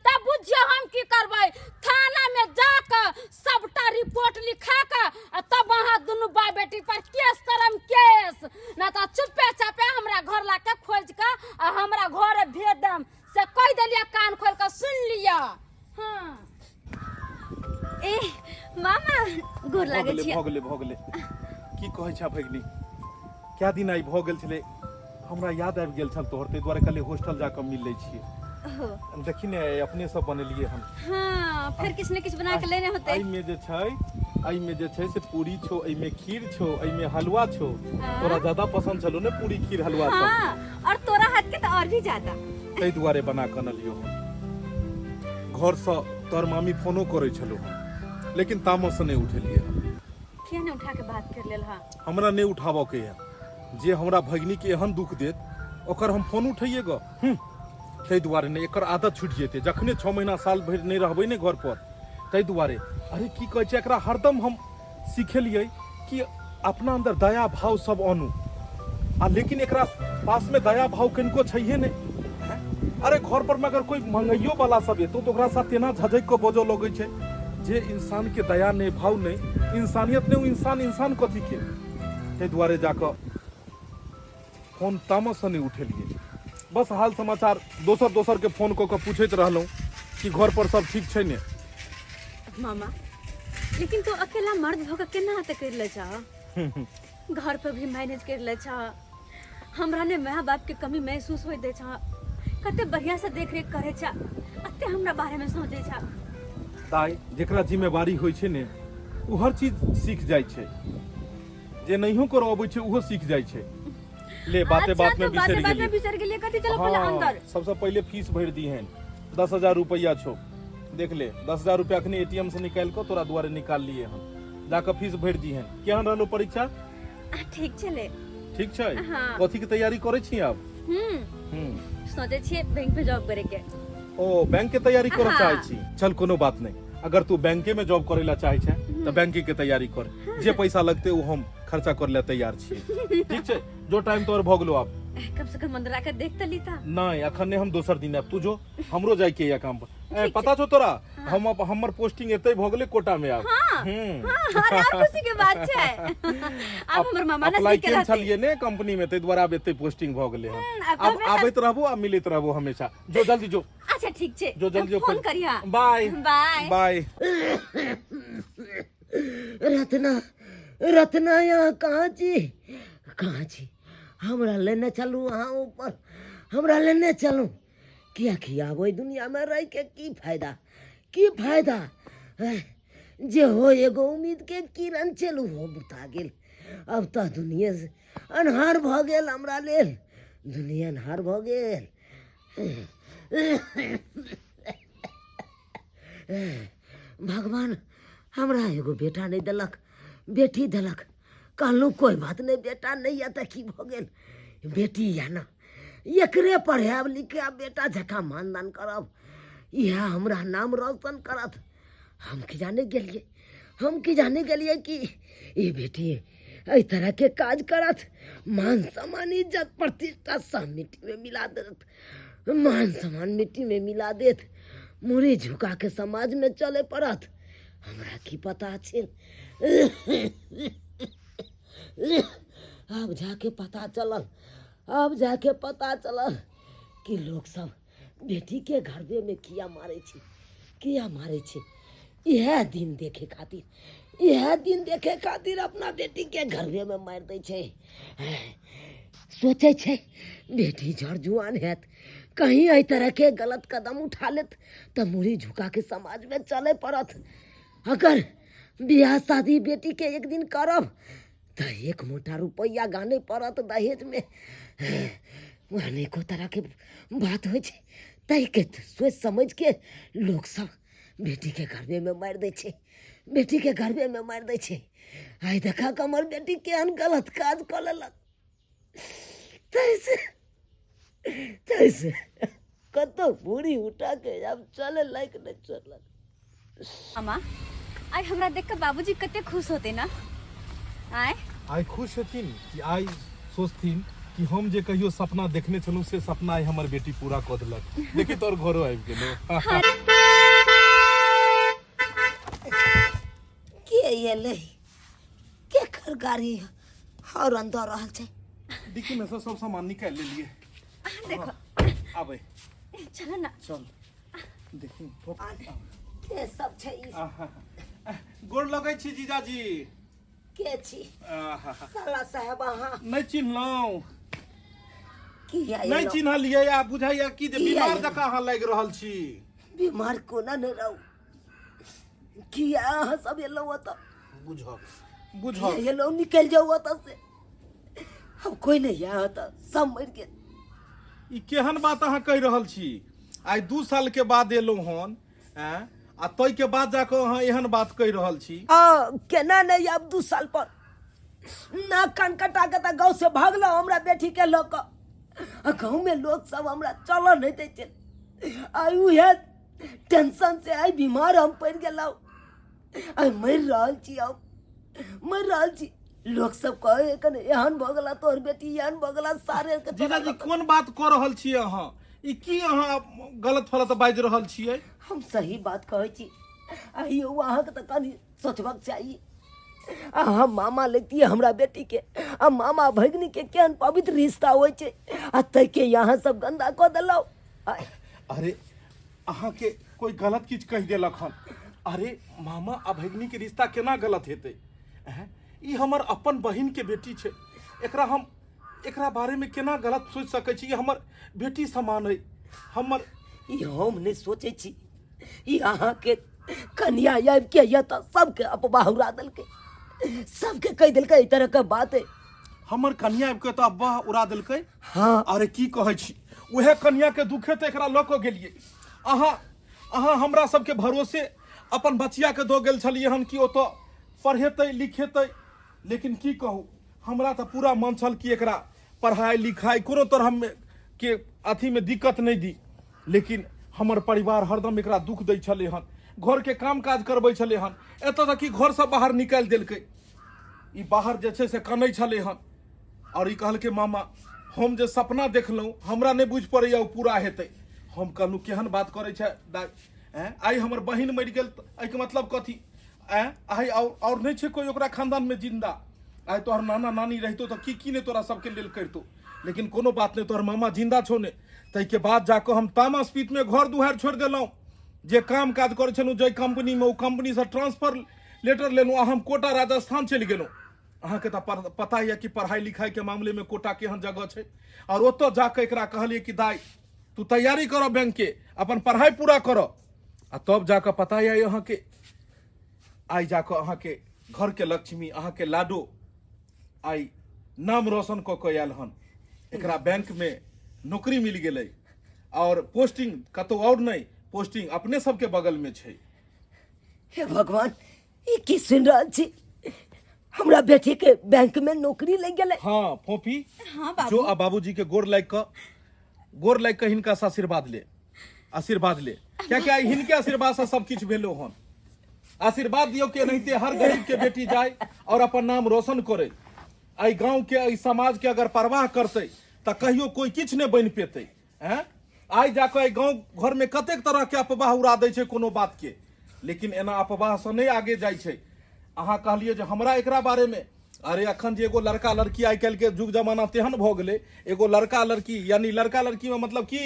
तब बुझियो हम की करबै। थाना में जाके सबटा रिपोर्ट लिखा के आ तब अहाँ दुनू बाप बेटी पर केस करम, केस। ना तऽ चुप्पे चापे हमरा घर ला के खोज के आ हमरा घर भेज दम, से कहि देलियै। कान खोल के सुन लिअ। हाँ। ए मामा, गोर भऽ लागै गेलै। छी। भऽ गेलै, भऽ गेलै। की कहै छै भगिनी, कए दिन आइ भऽ गेल छलै, हमरा याद आबि गेल छल तोहर, ताहि दुआरे कहलियै हॉस्टल जा कऽ मिल लै छियै। ओहो। देखी ने, अपने सब बनेलियै हन। हाँ, फिर किछु ने किछु बना के लेने होते। एहिमे जे छै से पूरी छौ, एहिमे खीर छौ, एहिमे हलवा छौ। तोरा ज्यादा पसंद छलो ने पूरी, खीर, हलवा सब? हाँ, और तोरा हाथ के तो और भी ज्यादा। ताहि दुआरे बना कऽ अनलियौ हन। घरसँ तोहर मामी फोनो करै छलो हन, लेकिन तामससँ नहि उठेलियै हन। किया ने उठा के बात कर लेल? हाँ। हमरा नहि उठाबऽ के यऽ। जे हमरा भगिनीके एहन दुख देत ओकर हम फोन उठैये गऽ? ताहि दुआरे नहि। एकर आदत छुटि जेतै जखने 6 महीना साल भरि नहि रहबै ने घर पर, ताहि दुआरे। अरे, की कहै छै, एकरा हरदम हम सिखेलियै कि अपना अंदर दया भाव सब आनू आ लेकिन एकरा पासमे दया भाव कनिको छैहे नहि, हैं? अरे, घर पर में अगर कोई मंगैयो वाला सब एतौ तऽ ओकरा साथ तेना झझकि कऽ बजऽ लगै छै। जे इंसान के दया नहि, भाव नहि, इंसानियत नहि, ओ इंसान इंसान कथी के? ताहि दुआरे जाकऽ फोन तामससँ नहि उठेलियै बस हाल समाचार दोसर दोसरके फोन कऽ कऽ पूछैत रहलहुँ कि घर पर सब ठीक छै ने मामा लेकिन तू अकेला मर्द भऽ कऽ केना एते करि लै छह घर पर भी मैनेज करि लै छह हमरा ने माय बाप के कमी महसूस होइत दै छह कते बढ़िया से देख रेख करै छह अते हमरा बारे में सोचै छह दाइ जेकरा जिम्मेवारी होइ छै ने ओ हर चीज सीख जाइ छै जे नहियो करऽ अबै छै ओहो सीख जाइ छै ले बाते अच्छा, बात में तो बाते बिसरि बात में गेलियै बिसरि गेलियै कथी चलो पहिले हाँ, अंदर सबसे पहिले फीस भरि दीहन 10,000 रुपैआ छौ देख ले 10,000 रुपया अखनी एटीएम से निकालि कऽ तोरा दुआरे निकाल लिए हन जाकऽ फीस भरि दीहन केहन रहलो परीक्षा आ, ठीक छलै ठीक छै हाँ। कथी के तैयारी करै छी आब हम्म हम्म सोचै छियै बैंक में जॉब करे के ओ बैंक के तैयारी करऽ हाँ। चाहै छी चल कोनो बात नहीं अगर तू बैंके में जॉब करे ला चाहै छै तऽ बैंके के तैयारी कर जे पैसा लगते ओ हम खर्चा करे ला तैयार छी ठीक छै जो टाइम तोहर भऽ गेलो आब कम से कम अंदर आके देख त ली था नहीं अखन नहीं हम दोसर दिन आब तू जो हमरो जाय के या काम पर ए, पता छौ तोरा हम हमर पोस्टिंग एते भऽ गेलै कोटा में आब हम्म हाँ, अरे और खुशी के बात छै आब हमर मामा अप्लाई नजदीक के केने रहते छलियै ने कंपनी में ताहि दुआरे आब एते पोस्टिंग भऽ गेलै हन आब तऽ आब हमेशा- आबैत रहबो आ मिलैत रहबो हमेशा जो जल्दी जो अच्छा ठीक छै जो जल्दी जो फोन करिहा बाय बाय बाय रत्ना रत्ना यहाँ कहाँ छी कहाँ छी हमरा लेने चलू अहाँ ऊपर हमरा लेने चलू किएकि आब ओहि दुनिआँमे रहिके की फायदा की फायदा एह, जे हो एगो उम्मीदके किरण छल ओहो बुता गेल आब तऽ दुनिए से अन्हार भऽ गेल हमरा लेल दुनिया अन्हार भऽ गेल भगवान हमरा एगो बेटा नहि देलक बेटी देलक कहलहुँ कोइ बात नहि बेटा नहि यऽ तऽ की भऽ गेल बेटी यऽ ने एकरे पढ़ायब लिखायब बेटा जकाँ मानदान करब इएह हमरा नाम रोशन करत हम की जाने गेलियै हम की जाने गेलियै कि ई बेटी एहि तरहके काज करत मान सम्मान इज्जत प्रतिष्ठा सब मिट्टीमे मिला देत मान सम्मान मिट्टीमे मिला देत मुड़ी झुका के समाजमे चले पड़त हमरा की पता छै आब जाके पता चलल आब जाके पता चलल कि लोक सब बेटीके घरबेमे किया मारै छै किया मारै छै इएह दिन देखे खातिर इएह दिन देखे खातिर अपना बेटीके घरबेमे मारि दै छै सोचै छै बेटी जर जुआन हैत कहीं एहि तरहके गलत कदम उठा लेत तऽ मुड़ी झुकाके समाजमे चलै पड़त अगर बियाह शादी बेटीके एक दिन करब तऽ एक मोटा रुपैआ गाने पड़त दहेजमे अनेको तरहके बात होइ छै ताहिके सोचि समझिके लोकसभ बेटीके गर्भेमे मारि दै छै बेटीके गर्भेमे मारि दै छै आइ देखा कऽ हमर बेटी केहन गलत काज कऽ लेलक ताहिसँ ताहिसँ कतहु बूढ़ी उठा के आब चले लायक नहि छोड़लक मामा आइ हमरा देख के बाबूजी कते खुश होते ना आय आइ खुश हेथिन कि आइ सोचथिन कि हम जे कहियो सपना देखने छलहुँ से सपना आइ हमर बेटी पूरा कऽ देलक देखी तोर घरो आबि गेलो के एलै केकर गाड़ी हॉर्न दऽ रहल छै डिक्की में से सब सामान निकालि लेलिए देखो आबै चलो ना चल देखी के सब छै ई गोर लगै छी जीजाजी के छी आहा, साला साहेब अहाँ नहि चिन्हलहुँ किया नहि एलहुँ? चिन्हलियै आ बुझाइया कि जे किया बीमार एलहुँ? जकाँ अहाँ लागि रहल छी बीमार कोना नहि रहू किया अहाँ सब एलहुँ ओतऽ बुझक बुझक किया एलहुँ निकलि जाउ ओतऽ से अब कोई नहीं है ओतऽ सब मरि गेल ई केहन बात अहाँ कहि रहल छी आइ 2 साल के बाद एलहुँ हन आँय आ ताहिके बाद जाकऽ अहाँ एहन बात कहि रहल छी आ केना नहि आब 2 साल पर नाक कान कटा के तऽ गाँव से भागलहुँ हमरा बेटी के लऽ कऽ आ गाँवमे लोक सब हमरा चलऽ नहि दै छै आइ उएह टेंशन से आइ बीमार हम पड़ि गेलहुँ आइ मरि रहल छी हम मरि रहल छी लोक सब कहै कने एहन भऽ गेला तोहर बेटी एहन भऽ गेला सारे के तोरा जीजाजी कोन बात कऽ रहल छियै अहाँ ई की अहाँ गलत फलत बाजि रहल छियै हम सही बात कहै छी आइयो अहाँके तऽ कनि सोचबाक चाही आ हम मामा लैतियै हमरा बेटीके आ मामा भगिनीके केहन पवित्र रिश्ता होइ छै आ ताहिके यहाँ सब गन्दा कऽ देलहुँ आय। अरे अहाँके कोइ गलत किछु कहि देलक हन अरे मामा आ भगिनीके रिश्ता केना गलत हेतै ऐं? ई हमर अपन बहिनके बेटी छै एकरा हम एकरा बारेमे केना गलत सोचि सकै छी ई हमर बेटी समान अइ हमर ई हम नहि सोचै छी ई अहाँके कनिया आबि के यऽ तऽ सबके अपवाह उड़ा देलकै सबके कहि देलकै एहि तरहके बात अइ हमर कनिया आबि के तऽ अफवाह उड़ा देलकै हँ अरे की कहै छी उएह कनिया के दुखे तऽ एकरा लऽ कऽ गेलियै अहाँ अहाँ हमरा सबके भरोसे अपन बचिया के दऽ गेल छलियै हन कि ओतऽ पढ़ेतै लिखेतै लेकिन की कहू हमरा तऽ पूरा मन छल कि एकरा पढ़ाइ लिखाइ कोनो तरह के अथीमे दिक्कत नहि दी लेकिन हमर परिवार हरदम एकरा दुख दै छलै हन घरके काम काज करबै छलै हन एतऽ तक कि घरसँ बाहर निकालि देलकै ई बाहर जे छै से कनै छलै हन आओर ई कहलकै मामा हम जे सपना देखलहुँ हमरा नहि बुझि पड़ैए ओ पूरा हेतै हम कहलहुँ केहन बात करै छै दाइ आँय आइ हमर बहिन मरि गेल तऽ एहिके मतलब कथी आँय आइ आओर नहि छै कोइ ओकरा खानदानमे जिन्दा आइ तोहर नाना नानी रहितो तऽ की की नहि तोरा सबके लेल करितो लेकिन कोनो बात नहि तोहर मामा जिन्दा छौ ने ताहिके बाद जाकऽ हम तामस पीतमे घर दुआरि छोड़ि देलहुँ जे काम काज करै छलहुँ जाहि कम्पनीमे ओ कम्पनीसँ ट्रांसफर लेटर लेलहुँ आ हम कोटा राजस्थान चलि गेलहुँ अहाँके तऽ पता यऽ कि पढ़ाइ लिखाइके मामलेमे कोटा केहन जगह छै आओर ओतऽ जाकऽ एकरा कहलियै कि दाइ तू तैयारी करऽ बैंकके अपन पढ़ाइ पूरा करऽ आ तब जाकऽ पता यऽ अहाँके आइ जाकऽ अहाँके घरके लक्ष्मी अहाँके लाडो आइ नाम रोशन कऽ कऽ आयल हन एकरा बैंकमे नौकरी मिल गेलै आओर पोस्टिंग कतहु आओर नहि पोस्टिंग अपने सबके बगलमे छै हे भगवान ई की सुनि रहल छी हमरा बेटी के बैंक में नौकरी लागि गेलै हाँ फोफी हाँ बाबू जो आ बाबूजी के गोर लागि कऽ गोर लागि कऽ हिनका से आशीर्वाद ले आशीर्वाद ले कियाकि आइ हिनके आशीर्वाद से सब किछु भेलो हन आशीर्वाद दियौ कि एनाहिते हर गरीब के बेटी जाय और अपन नाम रोशन करे एहि गांव के एहि समाज के अगर परवाह करतै तऽ कहियो कोई किछु नहि बनि पेतै हैं आइ जाकऽ एहि गाँव घरमे कतेक तरहके अफवाह उड़ा दै छै कोनो बातके लेकिन एना अफवाहसँ नहि आगे जाइ छै अहाँ कहलियै जे हमरा एकरा बारेमे अरे अखन जे एगो लड़का लड़की आइ काल्हिके युग जमाना तेहन भऽ गेलै एगो लड़का लड़की यानी लड़का लड़कीमे मतलब की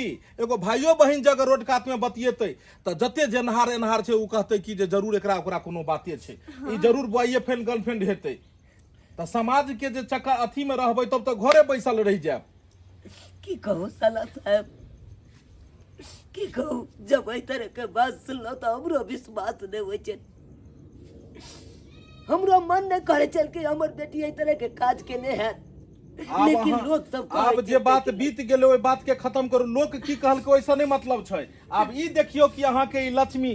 एगो भाइयो बहिन जे अगर रोड कातमे बतियेतै तऽ जते जेनहार एनहार छै ओ कहतै कि जे जरूर एकरा ओकरा कोनो बाते छै ई जरूर बॉयफ्रेंड गर्लफ्रेंड हेतै तऽ समाजके जे चक्कर अथीमे रहबै तब तऽ घरे बैसल रहि जायब की कहू साला साहब की कहू जब एहि तरह के बात सुनलहुँ तऽ हमरो विश्वास नहि होइ छै हमरो मन नहि करै छल कि हमर बेटी एहि तरह के काज केने हैत आब लेकिन अहाँ- लोक सब कहै आब जे छै बात कि बीत गेलै ओहि बात के खत्म करू लोक की कहलकै ओहिसँ नहि मतलब छै आब ई देखियौ कि अहाँके ई लक्ष्मी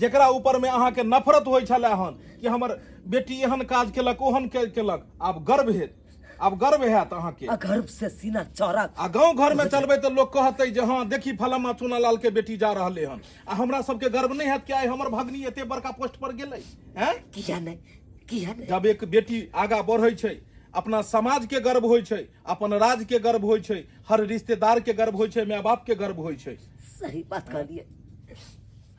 जेकरा ऊपर में अहाँके नफरत होइ छलै हन कि हमर बेटी एहन काज केलक ओहन केलक आब गर्व हेत आब गर्व हैत अहाँके आ गर्व से सीना चौड़ा आ गाँव घर में चलबै तऽ लोक कहतै जे हँ देखी फलामा चुनालाल के बेटी जा रहलै हन आ हमरा सबके गर्व नहि हैत कि आइ हमर भगनी एते बड़का पोस्ट पर गेलै हैं किया नहि किया नहि जब एक बेटी आगा बढ़ै छै अपना समाज के गर्व होइ छै अपन राज्य के गर्व होइ छै हर रिश्तेदार के गर्व होइ छै माय बाप के गर्व होइ छै सही बात कहलियै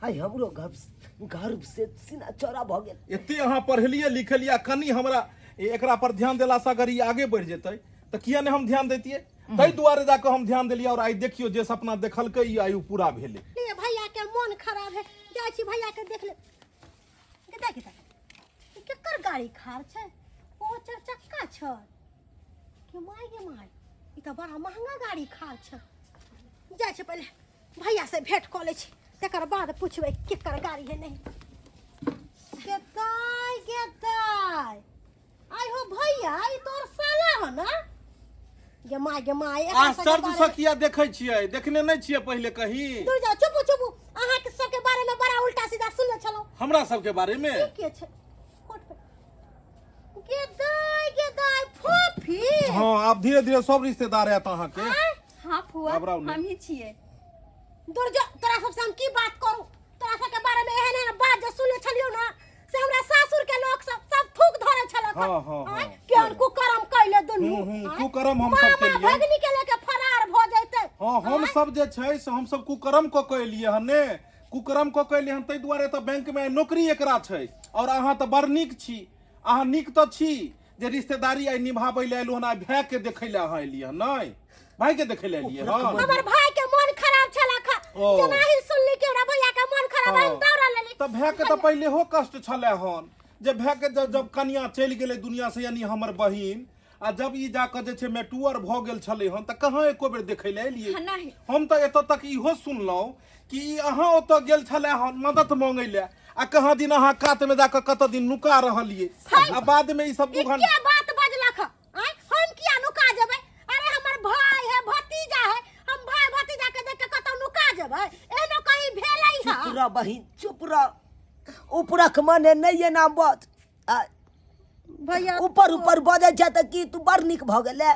आइ हमरो गर्व गर्व से सीना चौड़ा भऽ गेल एते अहाँ पढ़लियै लिखलियै आ कनि हमरा एकरा पर ध्यान देलासँ अगर ई आगे बढ़ि जेतै तऽ किया नहि हम ध्यान दैतियै ताहि दुआरे जाकऽ हम ध्यान देलियै आओर आइ देखियौ जे सपना देखलकै ई आइ ओ पूरा भेलै ले भैया के मोन खराब है जाइ छी भैया के देख ले देख देख ई केकर गाड़ी खार छै ओ चार चक्का छै के माय गे माय ई तऽ बड़ा महंगा गाड़ी खार छै जाइ छी पहिले भैया से भेंट कऽ लै छी तकर बाद पुछबै केकर गाड़ी है नहीं गेदाय गेदाय आइ हो भैया ई तोर साला हो ना गे माय गे माय एकरा सबके आश्चर्य बारेमे- से किया देखै छियै देखने नहि छियै पहिले कहीं दूर जाओ चुपू चुपू अहाँ के सबके बारे में बड़ा उल्टा सीधा सुनले छलहुँ हमरा सबके बारे में ई के छै कोट पे गे दाय गे दाय फोफी हँ आब धीरे धीरे सब रिश्तेदार आयत अहाँके आँय? हाँ फुआ घबराउ नहि। हम ही छियै दूर जो तोरा सबसे हम की बात करू तोरा सबके बारे में एहन एहन बात जे सुनले छलियौ ना से हमरा सासुर के लोग सब सब थूक धरे छलक हाँ, हाँ, हाँ। केहन कुकर्म कैले दुनू हूँ, हूँ, आँय? कुकर्म हम सब मामा केलियै। भगनी के लेके फरार भ जैते हाँ हम सब जे छै से हम सब कुकर्म कऽ के एलियै हन ने कुकर्म कऽ के एलियै हन ताहि दुआरे तऽ बैंक में नौकरी एकरा छै और अहाँ तऽ बड़ नीक छी अहाँ नीक तऽ छी जे रिश्तेदारी आइ निभाबै लए एलहुँ हन, आइ भाय के देखै लए अहाँ एलियै हन? नहि, भाय के देखै लए एलियै हन। हमर भाई के मन खराब छला खा। ओ। जेना ही सुनली कि हमरा भैया के मन खराब है, हम दौड़ल लेली। तऽ भाय के तऽ पहिले हो कष्ट छलै हन जे भाय के जब कनिया चलि गेलै दुनिया से, यानी हमर बहिन, आ जब ई जाकऽ जे छै मेटुअर भऽ गेल छलै हन तऽ कहाँ एको बेर देखै लए एलियै? हँ, नहि। हम तऽ एतऽ तक इहो सुनलहुँ कि ई अहाँ ओतऽ गेल छलै हन मदद मांगै लए, आ कहाँ दिन अहाँ कातमे जाकऽ कतऽ दिन नुका रहलियै, आ बादमे ई सब ई 2 घंटा के बात बजलक हँ? आँय, हम किया नुका जेबै? अरे हमर भाई है, भतीजा है, हम भाई भतीजा के देख के कतौ नुका जेबै? एहनो कहीं भेलै चुप हँ? रह बहिन, चुप रह। उपरक मने नहि एना बज। आ भैया ऊपर ऊपर बजै छै तऽ की तू बड़ नीक भऽ गेलै?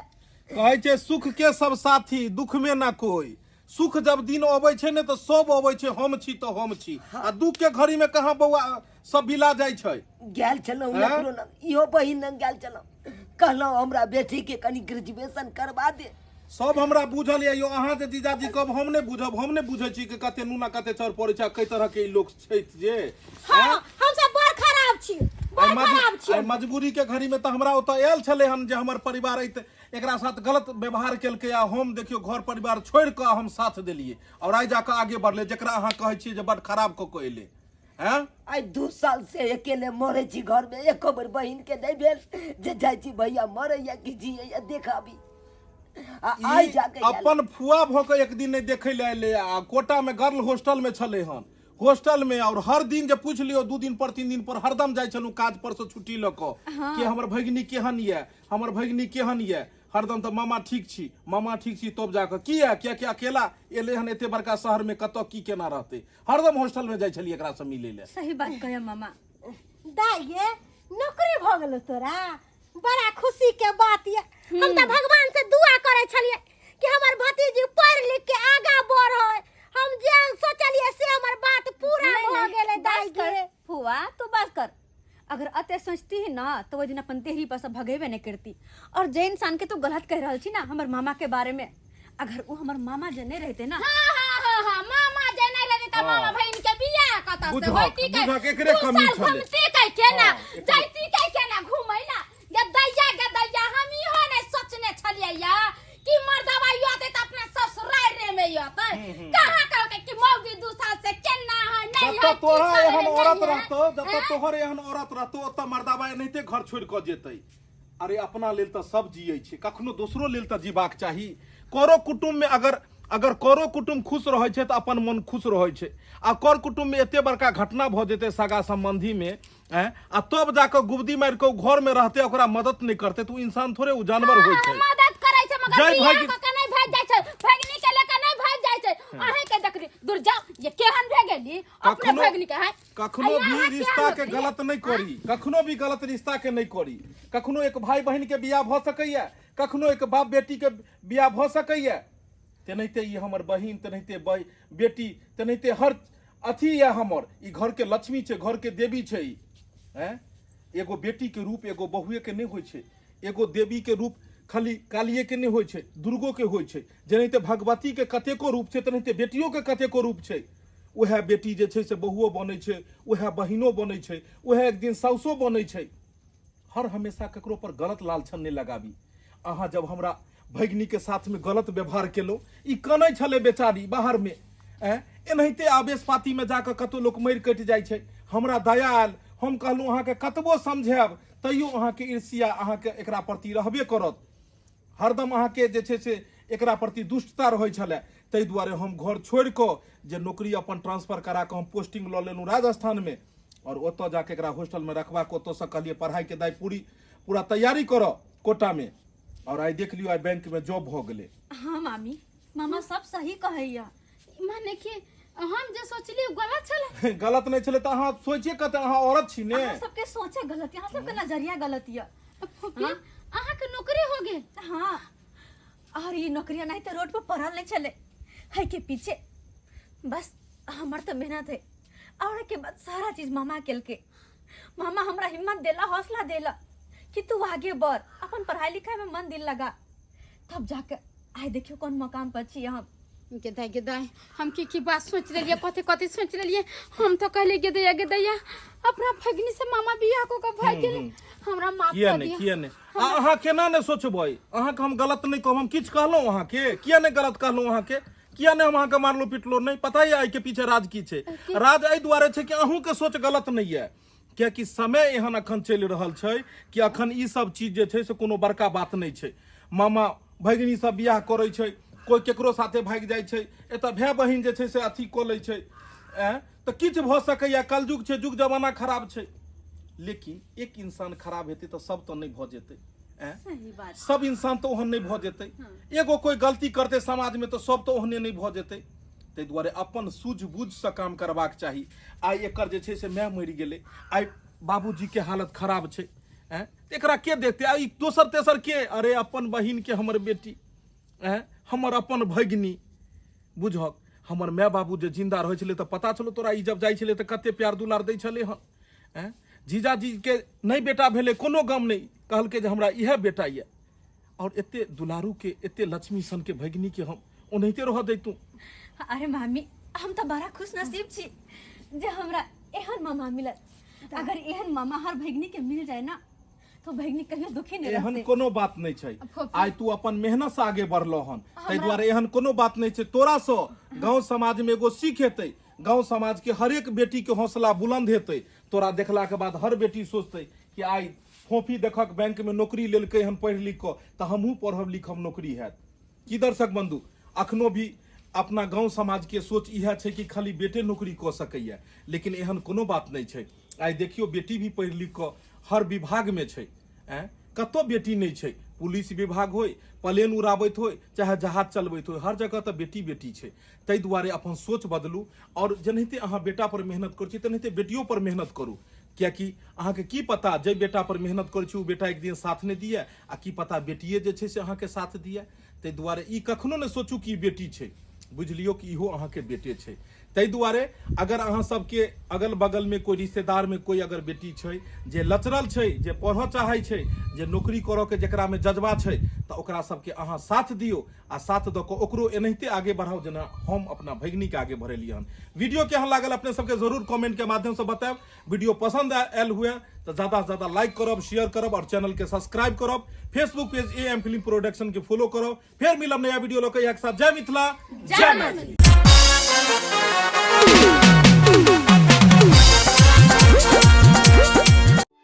कहै छै सुख के सब साथी, दुख में ना कोई। सुख जब दिन अबै छै ने तऽ सब अबै छै, हम छी तऽ हम छी, आ दुख के घड़ी में कहाँ बौआ सब बिला जाइ छै। गेल छलहुँ हैं? एकरो लग, इहो बहिन लग गेल छलहुँ, कहलहुँ हमरा बेटी के कनि ग्रेजुएशन करबा दे। सब हमरा बुझल यऽ यौ, अहाँ जे जीजाजी कहब हम नहि बुझब? हम नहि बुझै छी कि कते नूना कते चाउर पड़ै छै आ कई तरह के ई लोक छथि जे हाँ, हम सब बड़ खराब छी, बड़ आइ खराब छी। आइ मजबूरी के घड़ी में तऽ हमरा ओतऽ आयल छलै हन जे हमर परिवार अइ एकरा साथ गलत व्यवहार केलकै, आ हम देखियौ घर परिवार छोड़ि कऽ हम साथ देलियै और आइ जाकऽ आगे बढ़लै, जकरा अहाँ कहै छियै जे बड खराब कऽ कऽ एलै हैं। आइ 2 साल से अकेले मरै छी घर में, एको बेर बहिन के नहीं भेल जे जाइ छी भैया मरैया कि जियैया देख आबी। आ आइ ई जाके आयल। अपन फुआ भऽ कऽ एक दिन नहि देखै लए एलै, आ कोटा में गर्ल हॉस्टल में छलै हन, हॉस्टल में, और हर दिन जे पूछि लियौ, 2 दिन पर 3 दिन पर हरदम जाइ छलहुँ काज पर से छुट्टी लऽ कऽ कि हमर भगिनी केहन यऽ, हमर भगिनी केहन यऽ। हरदम तऽ मामा ठीक छी, मामा ठीक छी, तब जाकऽ किया कियाकि अकेला एलै हन एते बड़का शहर में, कतऽ की केना रहतै। हरदम हॉस्टल में जाइ छलियै एकरा से मिलै लए। सही बात कहै मामा। दाइ गे, नौकरी भऽ गेलो तोरा, बड़ा खुशी के बात ये। हम तऽ भगवान से दुआ करै छलियै कि हमर भतीजी पढ़ लिख के आगा बढ़े। हम जे सोचलियै से हमर बात पूरा नहीं, भऽ नहीं, गेलै। दाइ बस कर गे फुआ, तू बस कर। अगर अते सोचती ही ना तो वो दिन अपन देहरी पर से भगेबे नहीं करती। और जे इंसान के तू गलत कह रहल छी ना हमर मामा के बारे में, अगर वो हमर मामा जे नहीं रहते ना, हाँ, हाँ, हाँ, हाँ, मामा जे नहीं रहते त मामा बहिन के बियाह कतऽ से बुझहक, होइती के? बुझहक, एकरे दू कमी साल छलै। घुमती कै केना? हाँ, एकरे। जाइती कै केना घुमै ला? गदैया गदैया, हम इहो नहीं सोचने छलियै या कि मर्दवा अतै त अपना ससुरारे में अतै। कहाँ कहलकै कि मौगी 2 साल से केना है, नहीं जब है, तक तोरा की एहन छलै, औरत नहीं है। रहतो, जब तक तोहर एहन औरत रहतो, ओतऽ मर्दाबा एनाहिते घर छोड़ि कऽ जेतै। अरे अपना लेल तऽ सब जियै छै, कखनो दोसरो लेल तऽ जीबाक चाही। करो कुटुम्ब में अगर करो कुटुम्ब खुश रहै छै तऽ अपन मन खुश रहै छै, आ कर कुटुम्ब में एते बड़का घटना भऽ जेतै सगा संबंधी में, हैं, आ तब जाकऽ गुबदी मारि कऽ ओ घर में रहतै, ओकरा मदद नहि करतै तऽ ओ इंसान थोड़े, ओ जानवर होइ छै। मदद करै छै मगर जय बियाह भागि- कऽ के नहि भागि जाइ छै, भगिनी के लेके नहि भागि जाइ छै। अहें के देखली, दूर जाओ, ये केहन भए गेली अपने भगिनी के है। कखनो अइया भी अहाँ रिश्ता केहन के होतली? गलत नहि करी, कखनो भी गलत रिश्ता के नहि करी। कखनो एक भाई बहिन के बियाह भऽ सकैया, कखनो एक बाप बेटी के बियाह भऽ सकैया। तेनाहिते ई हमर बहिन, तेनाहिते बेटी, तेनाहिते हर अथी यऽ हमर, ई घर के लक्ष्मी छै, घर के देवी छै ई। हैं, एगो बेटी के रूप एगो बहुए के नहि होइ छै, एगो देवी के रूप खाली कालिए के नहि होइ छै, दुर्गो के होइ छै। जेनाहिते भगवती के कतेको रूप छै, तेनाहिते बेटियो के कतेको रूप छै। उएह बेटी जे छै से बहुओ बनै छै, उएह बहिनो बनै छै, उएह एक दिन साउसो बनै छै। हर हमेशा ककरो पर गलत लालछन नहि लगाबी। अहाँ जब हमरा भगिनी के साथ में गलत व्यवहार केलहुँ, ई कनै छलै बेचारी बाहर में, ऐं एनाहिते आवेश पाती में जाकऽ कतौ लोक मरि कटि जाइ छै। हमरा दया आयल, हम कहलहुँ अहाँके कतबो समझायब तैयो अहाँके ईर्ष्या अहाँके एकरा प्रति रहबे करत, हरदम अहाँके जे छै से एकरा प्रति दुष्टता रहै छलै। ताहि दुआरे हम घर छोड़ि कऽ जे नौकरी अपन ट्रांसफर करा कऽ हम पोस्टिंग लऽ लेलहुँ राजस्थानमे, आओर ओतऽ जाके एकरा हॉस्टलमे रखबाक, ओतऽसँ कहलियै पढ़ाइके दाइ पूरा तैयारी करऽ कोटामे, आओर आइ देख लियौ आइ बैंकमे जॉब भऽ गेलै। हाँ मामी, मामा सब सही कहैया। माने कि हम जे सोचली ओ गलत छलै? गलत नहि छलै तऽ अहाँ सोचिए कते, अहाँ औरत छी ने। अहाँ सबके सोचे गलत यऽ, अहाँ सबके नजरिया गलत यऽ। फूफी, अहाँके नौकरी हो गेल? हाँ, और ये नौकरी नहीं तो रोड पर पड़ल नहीं चले है के पीछे बस हमर तो मेहनत है, और के बाद सारा चीज मामा केलके। मामा हमरा हिम्मत देला, हौसला देला कि तू आगे बढ़, अपन पढ़ाई लिखाई में मन दिल लगा, तब जाके आइ देखियो कोन मकाम पर छी हम। गेदाय गेदाय हम की की बात सोच लेलिए कथी कथी सोच लेलिए हम तो कहले गेदैया गेदैया अपना भगनी से मामा बियाह को के भाग गेले हमरा माफ किया कर नहि दिया किया नहि आ अहाँ केना नहि सोचबै अहाँके हम गलत नहि कहब हम किछु कहलहुँ अहाँके किया नहि गलत कहलहुँ अहाँके किया नहि हम अहाँके मारलहुँ पिटलहुँ नहि पता यऽ एहिके पीछे राज की छै राज एहि दुआरे छै कि अहूँके सोच गलत नहि यऽ कियाकि समय एहन अखन चलि रहल छै कि अखन ई सब चीज जे छै से कोनो बड़का बात नहि छै मामा भगिनी सब बियाह करै छै कोइ केकरो साथे भागि जाइ छै एतऽ भाय बहिन जे छै से अथी कऽ लै छै एँ तऽ किछु भऽ सकैए कलयुग छै युग जमाना खराब छै लेकिन एक इंसान खराब हेतै तऽ सब तऽ नहि भऽ जेतै एँ सही बात सब इंसान तऽ ओहन नहि भऽ जेतै एगो कोइ गलती करतै समाजमे तऽ सब तऽ ओहने नहि भऽ जेतै ताहि दुआरे अपन सूझबूझसँ काम करबाक चाही आइ एकर जे छै से माय मरि गेलै आइ बाबूजीके हालत खराब छै एँ तऽ एकरा के देखतै आ ई दोसर तेसर के अरे अपन बहिनके हमर बेटी एँ हमर अपन भगिनी बुझक हमर माय बाबू जे जिन्दा रहै छलै तऽ पता छलौ तोरा ई जब जाइ छलै तऽ कते प्यार दुलार दै छलै हन एँ जीजाजीके नहि बेटा भेलै कोनो गम नहि कहलकै जे हमरा इएह बेटा यऽ और एते दुलारू के एते लक्ष्मी सन के भगिनी के हम ओनाहिते रह दैतू अरे मामी हम तऽ बड़ा खुश नसीब छी जे हमरा एहन मामा मिलल अगर एहन मामा हर भगिनी के मिल जाए ना तो भगिनी कहियो दुखी नहीं एहन रहते कोनो बात नहीं छै आइ तू अपन मेहनत से आगे बढ़लो हन ताहि दुआरे एहन कोनो बात नहीं छै तोरा से गांव समाज में एगो सीख हेतै गांव समाज के हरेक बेटी के हौसला बुलंद हेतै तोरा देखला के बाद हर बेटी सोचतै कि आइ फोफी देखक बैंक में नौकरी लेलकै हन पढ़ि लिख कऽ तऽ हमहूँ पढ़ब लिखब नौकरी हैत की दर्शक बंधु अखनो भी अपना गांव समाज के सोच इएह छै कि खाली बेटे नौकरी कऽ सकैए लेकिन एहन कोनो बात नहि छै आइ देखियौ बेटी भी पढ़ि लिख कऽ हर विभागमे छै आँय कतौ बेटी नहि छै पुलिस विभाग होय प्लेन उड़ाबैत होय चाहे जहाज चलबैत होय हर जगह तऽ बेटी बेटी छै ताहि दुआरे अपन सोच बदलू आओर जेनाहिते अहाँ बेटा पर मेहनत करै छी तेनाहिते बेटियो पर मेहनत करू कियाकि अहाँके की पता जाहि बेटा पर मेहनत करै छी ओ बेटा एक दिन साथ नहि दिए आ की पता बेटिए जे छै से अहाँके साथ दिए ताहि दुआरे ई कखनो नहि सोचू कि ई बेटी छै बुझि लियौ कि इहो अहाँके बेटे छै ताहि दुआरे अगर अहाँ सबके अगल बगलमे कोइ रिश्तेदारमे कोइ अगर बेटी छै जे लचरल छै जे पढ़ऽ चाहै छै जे नौकरी करऽके जकरामे जज्बा छै तऽ ओकरा सबके अहाँ साथ दियौ आ साथ दऽ कऽ ओकरो एनाहिते आगे बढ़ाउ जेना हम अपना भगिनीके आगे बढ़ेलियै हन वीडियो केहन लागल अपने सबके जरूर कमेंटके माध्यमसँ बतायब वीडियो पसंद आयल हुए तो ज्यादा से ज्यादा लाइक करब शेयर करब और चैनल के सब्सक्राइब करब Facebook page A M film production के फॉलो करब फिर मिलब नया वीडियो लऽ के एक साथ जय मिथिला जय मैथिली।